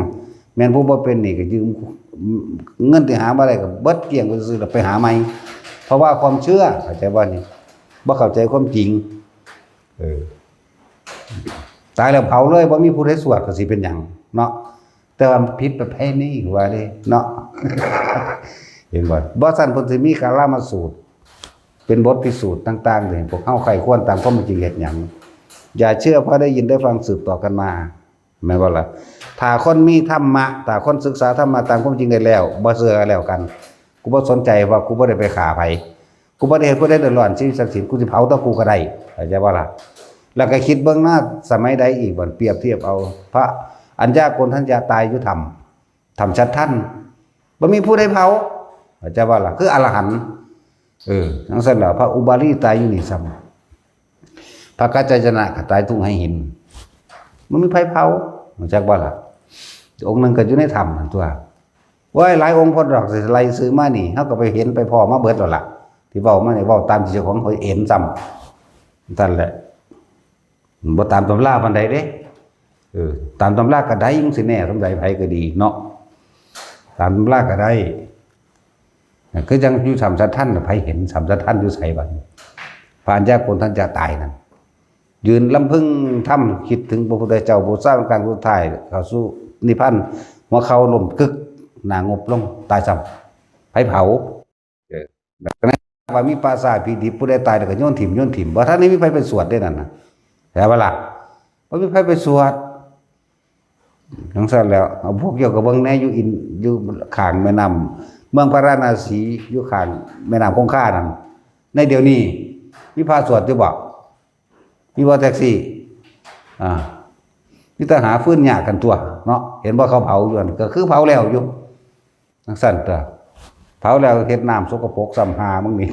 แม่นผู้บ่เป็นหนี้ก็ยืม เงินที่หามาได้ก็เบิดเกลี้ยงไปซื่อๆ แล้วไปหาใหม่ เพราะว่าความเชื่อ เข้าใจบ่นี่ บ่เข้าใจความจริง เออ ตายแล้วเผาเลย บ่มีผู้ใดสวดก็สิเป็นหยังเนาะ แต่ว่าผิดประเพณีว่าเด้เนาะ เห็นบ่ บ่ซั่นเพิ่นสิมีกาลามสูตร เป็นบทพิสูจน์ต่างๆ ให้พวกเฮาใคร่ครวญตามความเป็นจริงเฮ็ดหยัง อย่าเชื่อเพราะได้ยินได้ฟังสืบต่อกันมา แม่นบ่ล่ะ ถ้าคนมีธรรมะ ถ้าคนศึกษาธรรมะตามความจริงได้แล้ว บ่เชื่อก็แล้วกัน กูบ่สนใจ ว่ากูบ่ได้ไปฆ่าไผ กูบ่ได้เฮ็ดผู้ใดเดือดร้อนชีวิตทรัพย์สิน กูสิเผาตัวกูก็ได้ เข้าใจบ่ล่ะ แล้วก็คิดเบิ่งนะ สมัยใดอีกบัด เปรียบเทียบเอา พระอัญญาโกณฑัญญะตายอยู่ถ้ำ ถ้ำฉัตรทัณฑ์ บ่มีผู้ใดเผา เข้าใจบ่ล่ะ คืออรหันต์ เออ จังซั่นล่ะ พระอุบาลีตายอยู่นี่ซ้ำ พระกัจจายนะก็ตายทุ่งไหหิน บ่มีไผเผา เข้าใจบ่ล่ะ องค์หนึ่งก็อยู่ในถ้ำนั่นตัว โอ้ย หลายองค์โพดดอก สิไล่ชื่อมานี่ เฮาก็ไปเห็นไปพ้อมาเบิดแล้วล่ะ ที่เว้ามานี่ เว้าตามที่เจ้าของเขาเห็นซ้ำ ซั่นแหละ บ่ตามตำราปานใดเด้ เออ ตามตำราก็ได้ จังสิแน่ส่ำใด ไผก็ดีเนาะ ตามตำราก็ได้ คือจังอยู่ถ้ำฉัตรทัณฑ์น่ะ ไผเห็นถ้ำฉัตรทัณฑ์อยู่ไสบัดนี้ พระอัญญาโกณฑัญญะตายนั่น ยืนลำพึงธรรม คิดถึงพระพุทธเจ้า บูชาเป็นครั้งสุดท้าย เข้าสู่นิพพาน หัวเข่าล้มกึก หน้างบลง ตายซ้ำ ไผเผา เออ แล้วก็ในว่ามีป่าช้าผีดิบ ผู้ใดตายแล้วก็โยนถิ่ม โยนถิ่ม บ่ทันได้มีไผไปสวดเด้นั่นน่ะ เข้าใจบ่ล่ะ บ่มีไผไปสวด จังซั่นแล้ว เอาพวกเจ้าก็เบิ่งแหน่ อยู่อิน อยู่ข้างแม่น้ำ เมืองพาราณสี อยู่ข้างแม่น้ำคงคานั่น ในเดี๋ยวนี้ มีพระสวดอยู่บ่ มีบ่แท็กซี่ อ่า มีแต่หาฟืนยากกันตัวเนาะ เห็นบ่เขาเผาอยู่นั่น ก็คือเผาแล้วอยู่ จังซั่นตัว เผาแล้วเฮ็ดน้ำสกปรกซ้ำหามึงนี่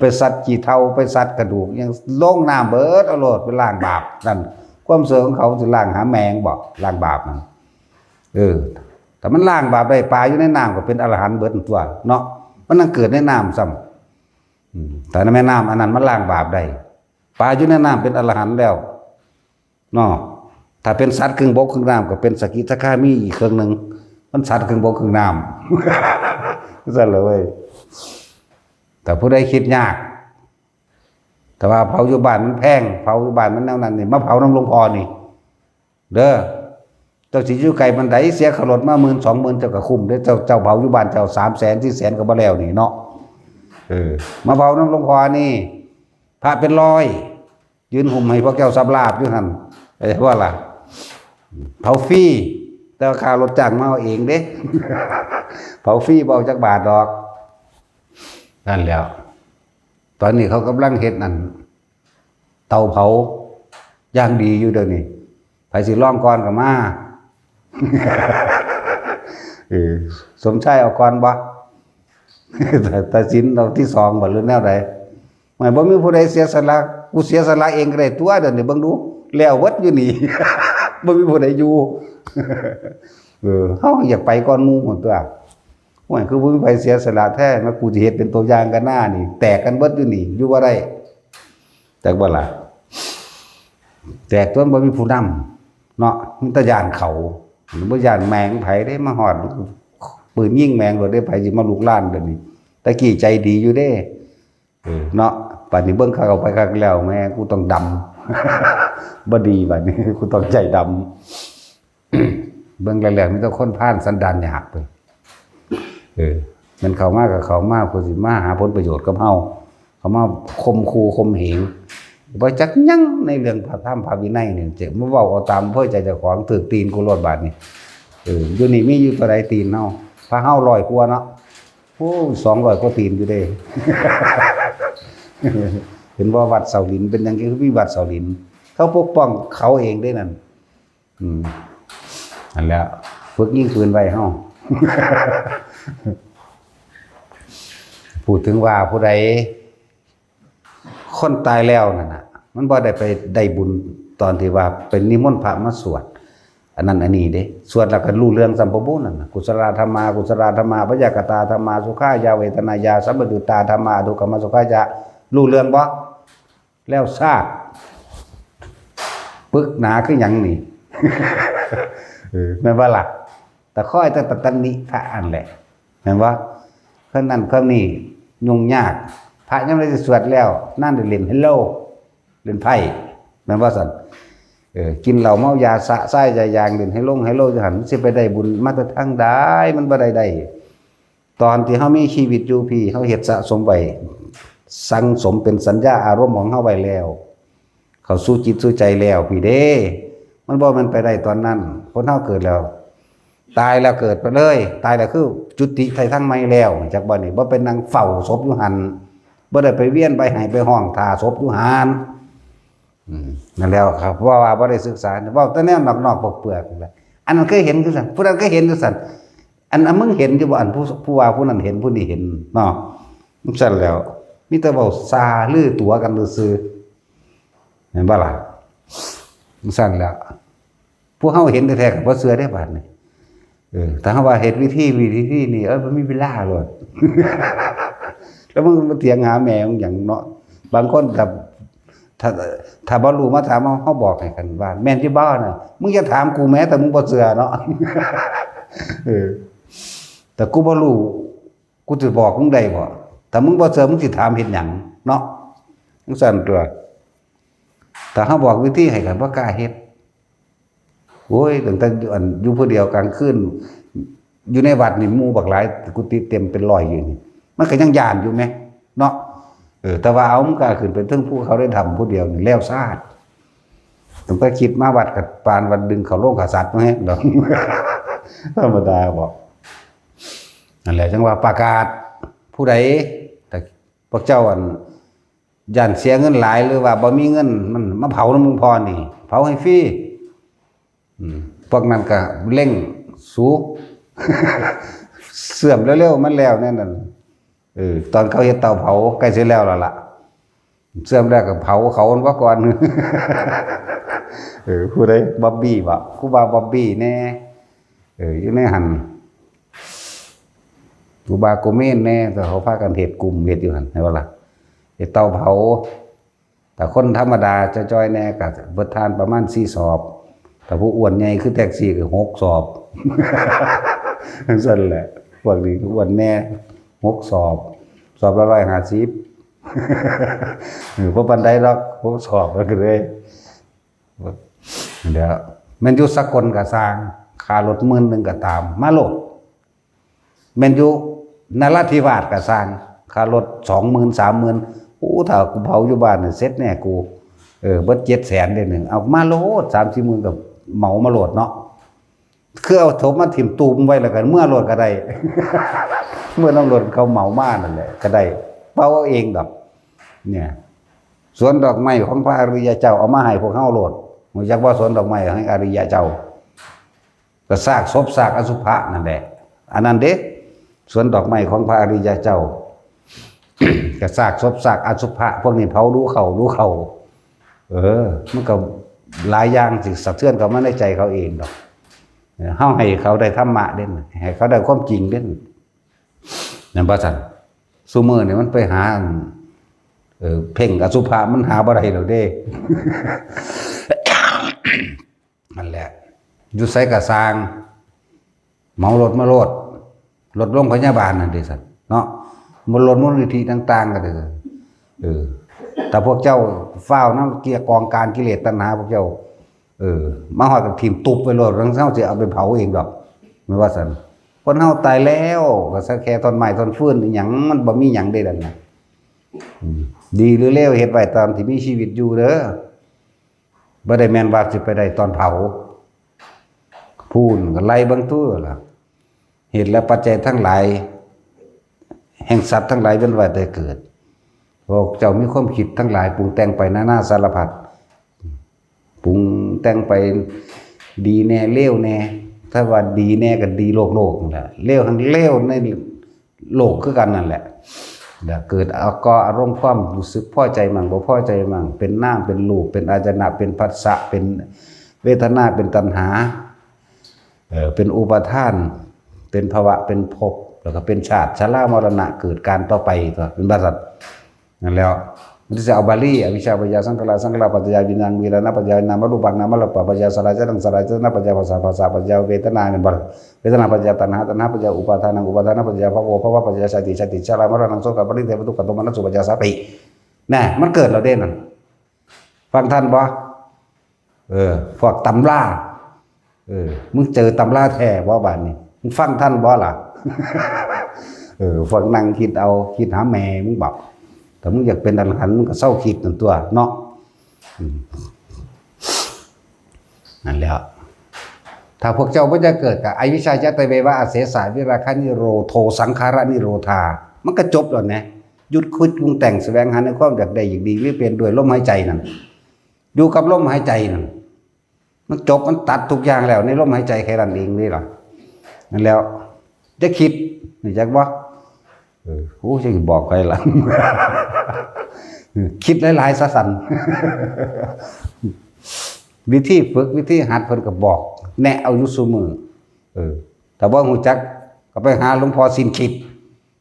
ไปสัตว์ขี้เถ้า ไปสัตว์กระดูก ยังลงน้ำเบิดเอาโลด ไปล้างบาปนั่น ความเชื่อของเขาสิล้างหาแมงบ่ ล้างบาปนั่น เออ ถ้ามันล้างบาปได้ ปลาอยู่ในน้ำก็เป็นอรหันต์เบิดตัวเนาะ มันนั่งเกิดในน้ำซ้ำ อืม แต่ในแม่น้ำอันนั้นมันล้างบาปได้ ปลาอยู่ในน้ำเป็นอรหันต์แล้วเนาะ ถ้าเป็นสัตว์ครึ่งบกครึ่งน้ำก็เป็นสกิทาคามีอีกเครื่องหนึ่ง มันสัตว์ครึ่งบกครึ่งน้ำ สั่นเลยเว้ย แต่ผู้ใดคิดยาก แต่ว่าเผาอยู่บ้านมันแพง เผาอยู่บ้านมันแนวนั้นนี่ มาเผาน้ำหลวงพ่อนี่ เด้อ เจ้าสิอยู่ไกลปานใด เสียค่ารถมาหมื่นสองหมื่น เจ้าก็คุ้มเด้อ เจ้า เจ้าเผาอยู่บ้านเจ้า สามแสนสี่แสนก็บ่แล้วนี่เนาะ เออ มาเผาน้ำหลวงพ่อนี่ พระเป็นร้อย ยืนห่มให้พวกเจ้าสำราบอยู่หั่น เอ้ย ว่าล่ะ เผาฟรี แต่ว่าค่ารถจ้างมาเอาเองเด้ เผาฟรี บ่เอาจักบาทดอก นั่นแหล้ว ตอนนี้เขากำลังเฮ็ดนั่น เตาเผา อย่างดีอยู่เดี๋ยวนี้ ไผสิลองก่อนก็มา เออ สมชายเอาก่อนบ่ แต่ แต่สินเอาที่สองบ่ หรือแนวใด ไม่ บ่มีผู้ใดเสียสละ กูเสียสละเองก็ได้ตัว เดี๋ยวนี้เบิ่งดู แล้วเบิดอยู่นี่ บ่มีผู้ใดอยู่ เออ เฮาอยากไปก่อนหมู่หั่นตัว โอ้ย คือบ่มีไผเสียสละแท้ มากูสิเฮ็ดเป็นตัวอย่างกันหน้านี่ แตกกันเบิดอยู่นี่ อยู่บ่ได้ แตกบ่ล่ะ แตกตัวบ่มีผู้นำเนาะ มีแต่ย้านเขา บ่ย้านแมงไผเด้ มาฮอด ปืนยิงแมงโลดเด้ ไผสิมาลุกลานเดี๋ยวนี้ แต่กี้ใจดีอยู่เด้ เออ เนาะ บัดนี้เบิ่งคักเอาไปคักแล้ว แม่ง กูต้องดำ บ่ดีบัดนี้ กูต้องใจดำ เบิ่งแล้วๆ มีแต่คนพาลสันดานหยาบเว้ย เออ มันเข้ามาก็เข้ามา เพื่อสิมาหาผลประโยชน์กับเฮา เขามาข่มขู่ข่มเหง บ่จักหยังในเรื่องพระธรรมพระวินัยนี่ จะมาเว้าเอาตามอำเภอใจเจ้าของ ถืกตีนกูโลดบาดนี้ เออ อยู่นี่มีอยู่ตัวใดตีนเฮา พระเฮาร้อยกว่าเนาะ โอ้ สองร้อยกว่าตีนอยู่เด้ เห็นว่าวัดเสาหลินเป็นหยังคือมีวัดเสาหลิน เขาปกป้องเขาเองเด้นั่น อืม อันแล้ว ฝึกยิงปืนไว้เฮา พูดถึงว่าผู้ใด คนตายแล้วนั่นน่ะ มันบ่ได้ไปได้บุญตอนที่ว่าเป็นนิมนต์พระมาสวด อันนั้นอันนี้เด้ สวดแล้วก็รู้เรื่องซ้ำบ่บุนั่นน่ะ กุศลาธรรมา กุศลาธรรมา พยากตาธรรมา สุขายาเวทนายา สัมปยุตตาธรรมา ทุกขมาสุขายา รู้เรื่องบ่ แล้วซาด ปึกหนาคือหยังนี่ เออ แม่นบ่ล่ะ แต่คอยแต่ตำหนิพระอันแหละ แม่นบ่ คนนั้นคนนี้ยุ่งยาก พระยังไม่ได้สวดแล้ว นั่นเล่นไฮโล เล่นไพ่ แม่นบ่ซั่น เออ กินเหล้าเมายาสะไส้ยายาง เล่นไฮโลงไฮโลจังหั่น มันสิไปได้บุญมาแต่ทางใด มันบ่ได้ได้ ตอนที่เฮามีชีวิตอยู่พี้ เฮาเฮ็ดสะสมไว้ สั่งสมเป็นสัญญาอารมณ์ของเฮาไว้แล้ว เข้าสู่จิตสู่ใจแล้วพี้เด้ มันบ่แม่นไปได้ตอนนั้น คนเฮาเกิดแล้ว ตายแล้วเกิดไปเลย ตายแล้วคือจุติไถ่ทางใหม่แล้ว จักบ่นี่ บ่ไปนั่งเฝ้าศพอยู่หั่น บ่ได้ไปเวียนไปไห้ไปฮ้องท่าศพอยู่หั่น อืม นั่นแล้วครับ เพราะว่าบ่ได้ศึกษา เว้าแต่แนวนอกๆเปลือกๆนั่นแหละ อันนั้นเคยเห็นคือซั่น ผู้นั้นเคยเห็นคือซั่น อัน อันมึงเห็นอยู่บ่ อันผู้ ผู้ว่าผู้นั้นเห็น ผู้นี้เห็นเนาะ จั่งซั่นแล้ว มีแต่เว้าส่าลือตั๋วกันซื่อๆ แม่นบ่ล่ะ จั่งซั่นแล้ว ผู้เฮาเห็นแท้ๆก็บ่เชื่อเด้บาดนี้ เออ ถ้าเฮาว่าเฮ็ดวิธี วิธีนี้ เอ้ย บ่มีเวลาโลด แล้วมึงมาเถียงหาแม่มึงหยังเนาะ บางคนถ้า ถ้า ถ้าบ่รู้มาถามเฮา เฮาบอกให้กันว่า แม่นอยู่บ่น่ะ มึงอย่าถามกูแม้แต่มึงบ่เชื่อเนาะ เออ แต่กูบ่รู้ กูสิบอกมึงได้บ่ ถ้ามึงบ่เชื่อ มึงสิถามเฮ็ดหยังเนาะ จั่งซั่นตัว ถ้าเฮาบอกวิธีให้กันบ่กล้าเฮ็ด โอ้ย ตั้งแต่อยู่อัน อยู่ผู้เดียวกลางคืน อยู่ในวัดนี่หมู่บักหลาย กุฏิเต็มเป็นร้อยอยู่นี่ มันก็ยังย้านอยู่แหมเนาะ เออ แต่ว่าเอา มึงกล้าขึ้นไปเทิงภูเขาได้ทำผู้เดียวนี่แล้วซาด ตั้งแต่คิดมาวัดกับปานวัดดึงเขาโลกกษัตริย์มาแฮงดอก ธรรมดาบอก นั่นแหละจั่งว่าประกาศ ผู้ใด แต่พวกเจ้าอัน ย่านเสียเงินหลายหรือว่าบ่มีเงิน มันมาเผานำหลวงพ่อนี่ เผาให้ฟรี อืม พวกนั้นก็เร่งสู เสื่อมเร็วๆ มันแล้วแน่นั่น เออ ตอนเขาเฮ็ดเตาเผาใกล้สิแล้วแล้วล่ะ เสื่อมแล้วก็เผาเขามันว่าก่อน เออ ผู้ใด บ๊อบบี้บ่ ครูบาบ๊อบบี้แน่ เออ อยู่ในหั่น ครูบาโกเมนแน่ แต่เขาพากันเฮ็ดกลุ่มเฮ็ดอยู่หั่น เห็นบ่ล่ะ เฮ็ดเตาเผา แต่คนธรรมดาจ้อยๆแน่ก็เบิดทานประมาณสี่สอบ แต่ผู้อ้วนใหญ่คือแท็กซี่ก็หกสอบ จั่งซั่นแหละ พวกนี้อ้วนแน่ หกสอบ สอบละร้อยห้าสิบ เออ บ่ปานใดดอก หกสอบ มันก็เลย เดี๋ยว แม่นอยู่สกลก็ซ่าง ค่ารถหมื่นหนึ่งก็ตาม มาโลด แม่นอยู่นราธิวาสก็ซ่าง ค่ารถสองหมื่น สามหมื่น โอ้ ถ้ากูเผาอยู่บ้านน่ะเสร็จแน่กู เออ เบิดเจ็ดแสนเด้หนึ่ง เอามาโลด สามสี่หมื่น ก็เหมามาโลดเนาะ คือเอาศพมาถิ่มตูมไว้แล้วกัน เมือโลดก็ได้ เมือนำรถเขาเหมามานั่นแหละ ก็ได้ เผาเอาเองดอก เนี่ย สวนดอกไม้ของพระอริยเจ้าเอามาให้พวกเฮาโลด รู้จักบ่ สวนดอกไม้ของอริยเจ้า ก็ซากศพซากอสุภะนั่นแหละ อันนั้นเด้ สวนดอกไม้ของพระอริยเจ้า ก็ซากศพซากอสุภะ พวกนี้เผาดูเข้าดูเข้า เออ มันก็หลายอย่างสิสะเทือนเข้ามาในใจเขาเองดอก เฮาให้เขาได้ธรรมะเด้ ให้เขาได้ความจริงเด้ นั่นบ่ซั่น ซุมื้อนี่มันไปหา เอ่อ เพ่งอสุภะมันหาบ่ได้แล้วเด้ นั่นแหละ อยู่ไสก็ซ่าง เหมารถมาโลด รถโรงพยาบาลนั่นเด้ซั่นเนาะ รถมูลนิธิต่างๆก็เด้อ เออ แต่พวกเจ้าฟ้าวนำเกียกองการกิเลสตัณหาพวกเจ้า เออ มาฮอดก็ถิ่มตุ๊บไว้โลด แล้วเฮาสิเอาไปเผาเองดอก แม่นว่าซั่น คนเฮาตายแล้วก็สักแค่ท่อนไม้ท่อนฟืนอิหยัง มันบ่มีหยังเด้นั่นน่ะ อืม ดีหรือเลวเฮ็ดไว้ตอนที่มีชีวิตอยู่เด้อ บ่ได้แม่นว่าสิไปได้ตอนเผา พู้นก็ไล่เบิ่งตัวล่ะ เหตุและปัจจัยทั้งหลาย แห่งสัตว์ทั้งหลายเวียนว่ายตายเกิด พวกเจ้ามีความคิดทั้งหลายปรุงแต่งไปนานาสารพัด ปรุงแต่งไปดีแน่เลวแน่ ถ้าว่าดีแน่ก็ดีโลกๆนั่นแหละ เลวทั้งเลวในโลกคือกันนั่นแหละ แล้วเกิดเอาก่ออารมณ์ความรู้สึกพอใจมั่งบ่พอใจมั่ง เป็นนามเป็นรูป เป็นอาจนะ เป็นผัสสะ เป็นเวทนา เป็นตัณหา เอ่อ เป็นอุปาทาน เป็นภวะ เป็นภพ แล้วก็เป็นชาติ ชรามรณะ เกิดการต่อไป ก็เป็นบัดซั่น นั่นแหล้ว มันสิเอาบาลี อวิชชาปัจจยาสังขารา สังขารปัจจยาวิญญาณ วิญญาณปัจจยานามรูปัง นามรูปปัจจยสัลลายตนะ สัลลายตนะปัจจยผัสสะ ผัสสะปัจจยเวทนา แม่นบ่ล่ะ เวทนาปัจจยตัณหา ตัณหาปัจจยอุปาทานัง อุปาทานะปัจจยภว ภวปัจจยชาติ ชาติชรามรณะ โสกะปริเทวทุกขโทมนัสอุปาทาน สติ น่ะ มันเกิดแล้วเด้นั่น ฟังทันบ่ เออ พวกตำรา เออ มึงเจอตำราแท้บ่บาดนี้ มึงฟังทันบ่ล่ะ เออ พวกนั่งคิดเอา คิดหาแม่มึงบอก ถ้ามึงอยากเป็นอรหันต์มึงก็เซาคิดนั่นตัวเนาะ อืม นั่นแหละ ถ้าพวกเจ้าบ่จะเกิดกับอวิชชาจะตะเววะอเสสะวิราคะนิโรโทสังขารนิโรธา มันก็จบแล้วนะ หยุดคิดปรุงแต่งแสวงหาในความอยากได้อยากดี หรือเป็นด้วยลมหายใจนั่น อยู่กับลมหายใจนั่น มันจบ มันตัดทุกอย่างแล้วในลมหายใจแค่นั้นเองนี่หรอ นั่นแล้ว จะคิด รู้จักบ่ เออ โอ้ จะบอกใครล่ะ คิดหลายๆ ซะสั่น วิธีฝึก วิธีหัดเพิ่นก็บอก แนะเอาอยู่ซุมื้อ เออ ถ้าบ่รู้จัก ก็ไปหาหลวงพ่อสิ้นคิด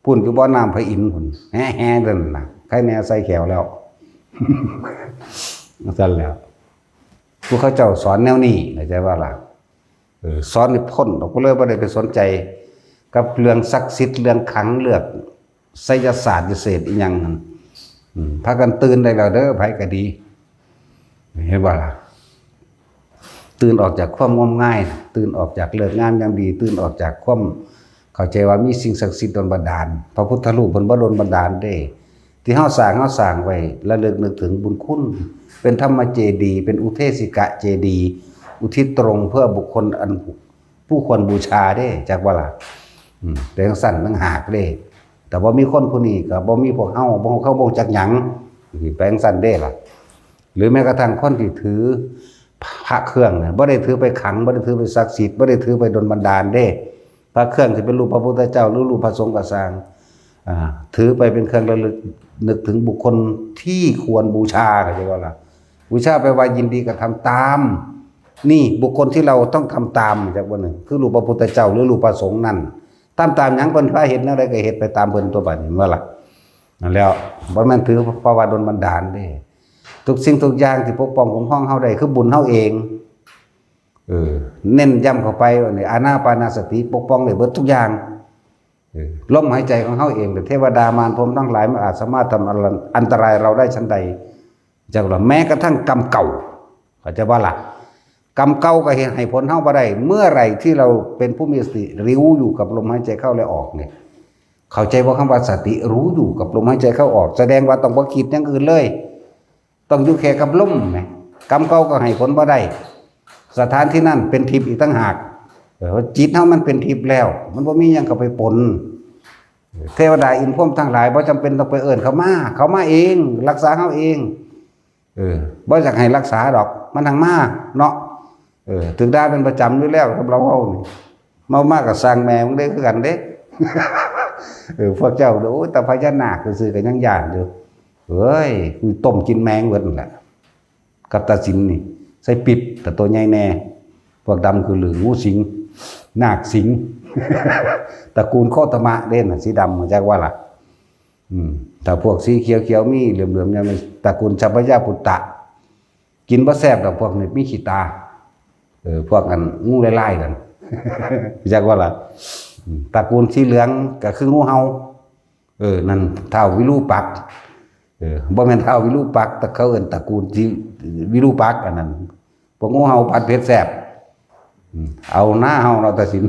พู้นอยู่บ่อน้ำพระอินทร์พู้น แฮ่ๆ นั่นน่ะ ใครแน่ใส่แขวแล้ว ซั่นแล้ว ผู้เขาเจ้าสอนแนวนี้ เข้าใจว่าล่ะ เออ สอนให้พ้นออกไปเลย บ่ได้ไปสนใจกับเรื่องศักดิ์สิทธิ์ เรื่องขลัง เรื่องไสยศาสตร์ วิเศษอีหยังนั่น อืม พากันตื่นได้แล้วเด้อ ไผก็ดี เห็นบ่ล่ะ ตื่นออกจากความงมงาย ตื่นออกจากเลิกงามยามดี ตื่นออกจากความเข้าใจว่ามีสิ่งศักดิ์สิทธิ์ดลบันดาล พระพุทธรูปเพิ่นบ่ดลบันดาลเด้ ที่เฮาสร้าง เฮาสร้างไว้ระลึกนึกถึงบุญคุณ เป็นธรรมเจดีย์ เป็นอุเทสิกะเจดีย์ อุทิศตรงเพื่อบุคคลอัน ผู้ควรบูชาเด้ จักบ่ล่ะ อืม เป็นจั่งซั่นต่างหากเด้ แต่บ่มีคนผู้นี้ก็บ่มีพวกเฮา บ่ เขาบ่จักหยัง สิไปจั่งซั่นเด้ล่ะ หรือแม้กระทั่งคนที่ถือพระเครื่องน่ะ บ่ได้ถือไปขลัง บ่ได้ถือไปศักดิ์สิทธิ์ บ่ได้ถือไปดลบันดาลเด้ พระเครื่องที่เป็นรูปพระพุทธเจ้าหรือรูปพระสงฆ์ก็ซ่าง อ่า ถือไปเป็นเครื่องระลึก นึกถึงบุคคลที่ควรบูชา เข้าใจบ่ล่ะ บูชาแปลว่ายินดีกระทำตาม นี่บุคคลที่เราต้องทำตาม จักว่าหนึ่ง คือรูปพระพุทธเจ้าหรือรูปพระสงฆ์นั่น ทำตามหยังเพิ่นพาเฮ็ดแนวใดก็เฮ็ดไปตามเพิ่นตัวบัดนี้ แม่นบ่ล่ะ นั่นแล้ว บ่แม่นถือเพราะว่าโดนบันดาลเด้ ทุกสิ่งทุกอย่างที่ปกป้องคุ้มครองเฮาได้คือบุญเฮาเอง เออ เน้นย้ำเข้าไปว่านี่ อานาปานสติปกป้องได้เบิดทุกอย่าง เออ ลมหายใจของเฮาเอง เทวดามารพรหมทั้งหลายมันอาจสามารถทำอันตรายเราได้ฉันใด จักว่าแม้กระทั่งกรรมเก่า เข้าใจบ่ล่ะ กรรมเก่าก็เฮ็ดให้ผลเฮาบ่ได้ เมื่อไหร่ที่เราเป็นผู้มีสติ รู้อยู่กับลมหายใจเข้าและออกเนี่ย เข้าใจบ่คำว่าสติ รู้อยู่กับลมหายใจเข้าออก แสดงว่าต้องบ่คิดอย่างอื่นเลย ต้องอยู่แค่กับลมแหม กรรมเก่าก็ให้ผลบ่ได้ สถานที่นั่นเป็นทิพย์อีกต่างหาก เออ จิตเฮามันเป็นทิพย์แล้ว มันบ่มีหยังเข้าไปปน เทวดาอินพรหมทั้งหลายบ่จำเป็นต้องไปเอิ้นเขามา เขามาเอง รักษาเฮาเอง เออ บ่อยากให้รักษาดอก มันทางมาเนาะ เออ ถืกด่าเป็นประจำอยู่แล้วกับเราเฮานี่ เมามาก็สร้างแม่มึงได้คือกันเด้ เออ พวกเจ้า โอ้ย แต่พญานาคซื่อๆก็ยังย้านอยู่ เฮ้ย กูต้มกินแมงเบิดนั่นแหละ กับตาสินนี่ ใส่ปิ๊บ แต่ตัวใหญ่แน่ พวกดำคือหรืองูสิง นาคสิง ตระกูลโคตมะเด่นน่ะ สีดำ จักว่าล่ะ อืม แต่พวกสีเขียวๆ มีเหลือมๆ เนี่ย มันตระกูลชัพพยาปุตตะ กินบ่แซ่บดอก พวกนี้มีขี้ตา เออ พวกอันงูลายๆ นั่น จักว่าล่ะ อืม ตระกูลสีเหลืองก็คืองูเห่า เออ นั่นท้าววิรูปักษ์ เออ บ่แม่นท้าววิรูปักษ์ แต่เขาเอิ้นตระกูลที่วิรูปักษ์ อันนั้น พวกงูเห่าผัดเผ็ดแซ่บ อืม เอาหน้าเฮาเนาะ ตาสิน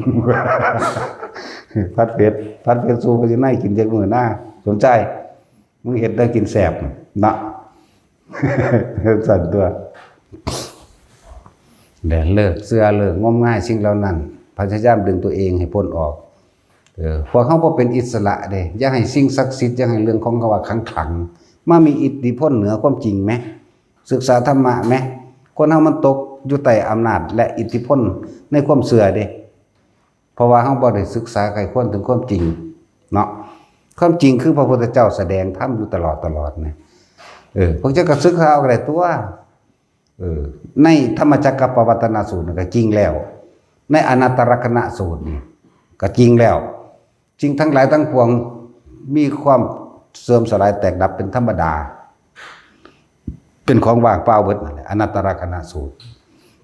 ผัดเผ็ด ผัดเผ็ดสู้พระสินายกินจักมื้อหน้า สมใจ มึงเฮ็ดได้กินแซ่บเนาะ สั่นตัว และเลิกเชื่อ เลิกงมงายสิ่งเหล่านั้น พยายามดึงตัวเองให้พ้นออก เออ พวกเฮาบ่เป็นอิสระเด้ อย่าให้สิ่งศักดิ์สิทธิ์ อย่าให้เรื่องของเขาว่าขลังๆ มามีอิทธิพลเหนือความจริงแหม ศึกษาธรรมะแหม คนเฮามันตกอยู่ใต้อำนาจและอิทธิพลในความเชื่อเด้ เพราะว่าเฮาบ่ได้ศึกษาใคร่ครวญถึงความจริงเนาะ ความจริงคือพระพุทธเจ้าแสดงธรรมอยู่ตลอดตลอดนะ เออ พวกเจ้าก็ศึกษาเอาก็ได้ตัว เออ ในธรรมจักรกัปปวัตตนสูตรนี่ก็จริงแล้ว ในอนัตตลักษณสูตรนี่ก็จริงแล้ว สิ่งทั้งหลายทั้งปวงมีความเสื่อมสลายแตกดับเป็นธรรมดา เป็นของว่างเปล่าเบิดนั่นแหละ อนัตตลักษณสูตร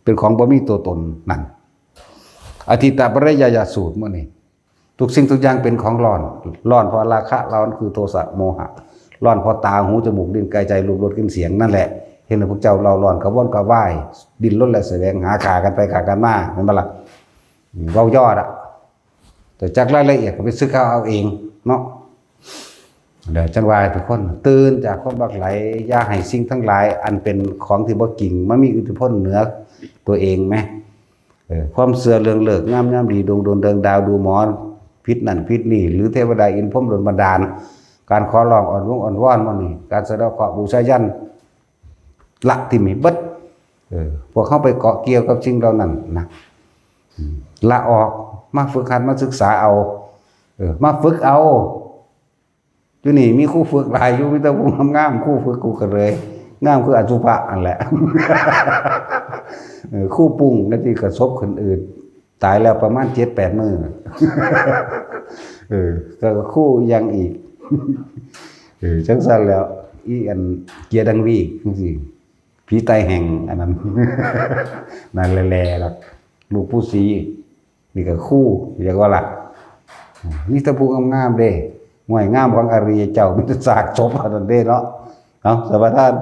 เป็นของบ่มีตัวตนนั่น อธิตตปริยายสูตรมื้อนี้ ทุกสิ่งทุกอย่างเป็นของร้อน ร้อนเพราะราคะ ร้อนคือโทสะโมหะ ร้อนเพราะตา หู จมูก ลิ้น กาย ใจ รูป รส กลิ่น เสียง นั่นแหละ เห็นพวกเจ้าเร่าร้อนกระวนกระวาย ดิ้นรนและแสวงหา ฆ่ากันไปฆ่ากันมา แม่นบ่ล่ะ เว้าย่อละ แต่จักรายละเอียดก็ไปศึกษาเอาเองเนาะ เดี๋ยวจังว่าให้ทุกคนตื่นจากความหลงไหล อย่าให้สิ่งทั้งหลายอันเป็นของที่บ่จริงมามีอิทธิพลเหนือตัวเองแหม เออ ความเชื่อเรื่องฤกษ์งามยามดี ดวงดวงเดือนดาว ดูหมอ ผิดนั่นผิดนี่ หรือเทวดาอินพรหมดลบันดาล การขอร้องอ้อนวงอ้อนวอนหมู่นี้ การสะเดาะเคราะห์บูชายัญ ละถิ่มให้เบิด เออ พวกเฮาไปเกาะเกี่ยวกับสิ่งเหล่านั้นนะ อืม ละออก มาฝึกหัด มาศึกษาเอา เออ มาฝึกเอา อยู่นี่มีครูฝึกหลายอยู่ มีแต่ผู้งามๆ ครูฝึกกูก็เลย งามคืออสุภะนั่นแหละ เออ ครูปุ้งนั่นที่กระสบคนอื่น ตายแล้วประมาณเจ็ดแปดมื้อ เออ ก็ครูยังอีก เออ จังซั่นแล้ว อีอันเกียร์ดังวีจังซี่ ผีไตแห้งอันนั้น นั่นแหละๆ ล่ะ ลูกปู่ศรี นี่ก็ครู เรียกว่าล่ะ มีแต่ผู้งามๆ เด้ ห้วยงามของอริยเจ้า มีแต่ซากศพเท่านั้นเด้เนาะ เอา สมาทาน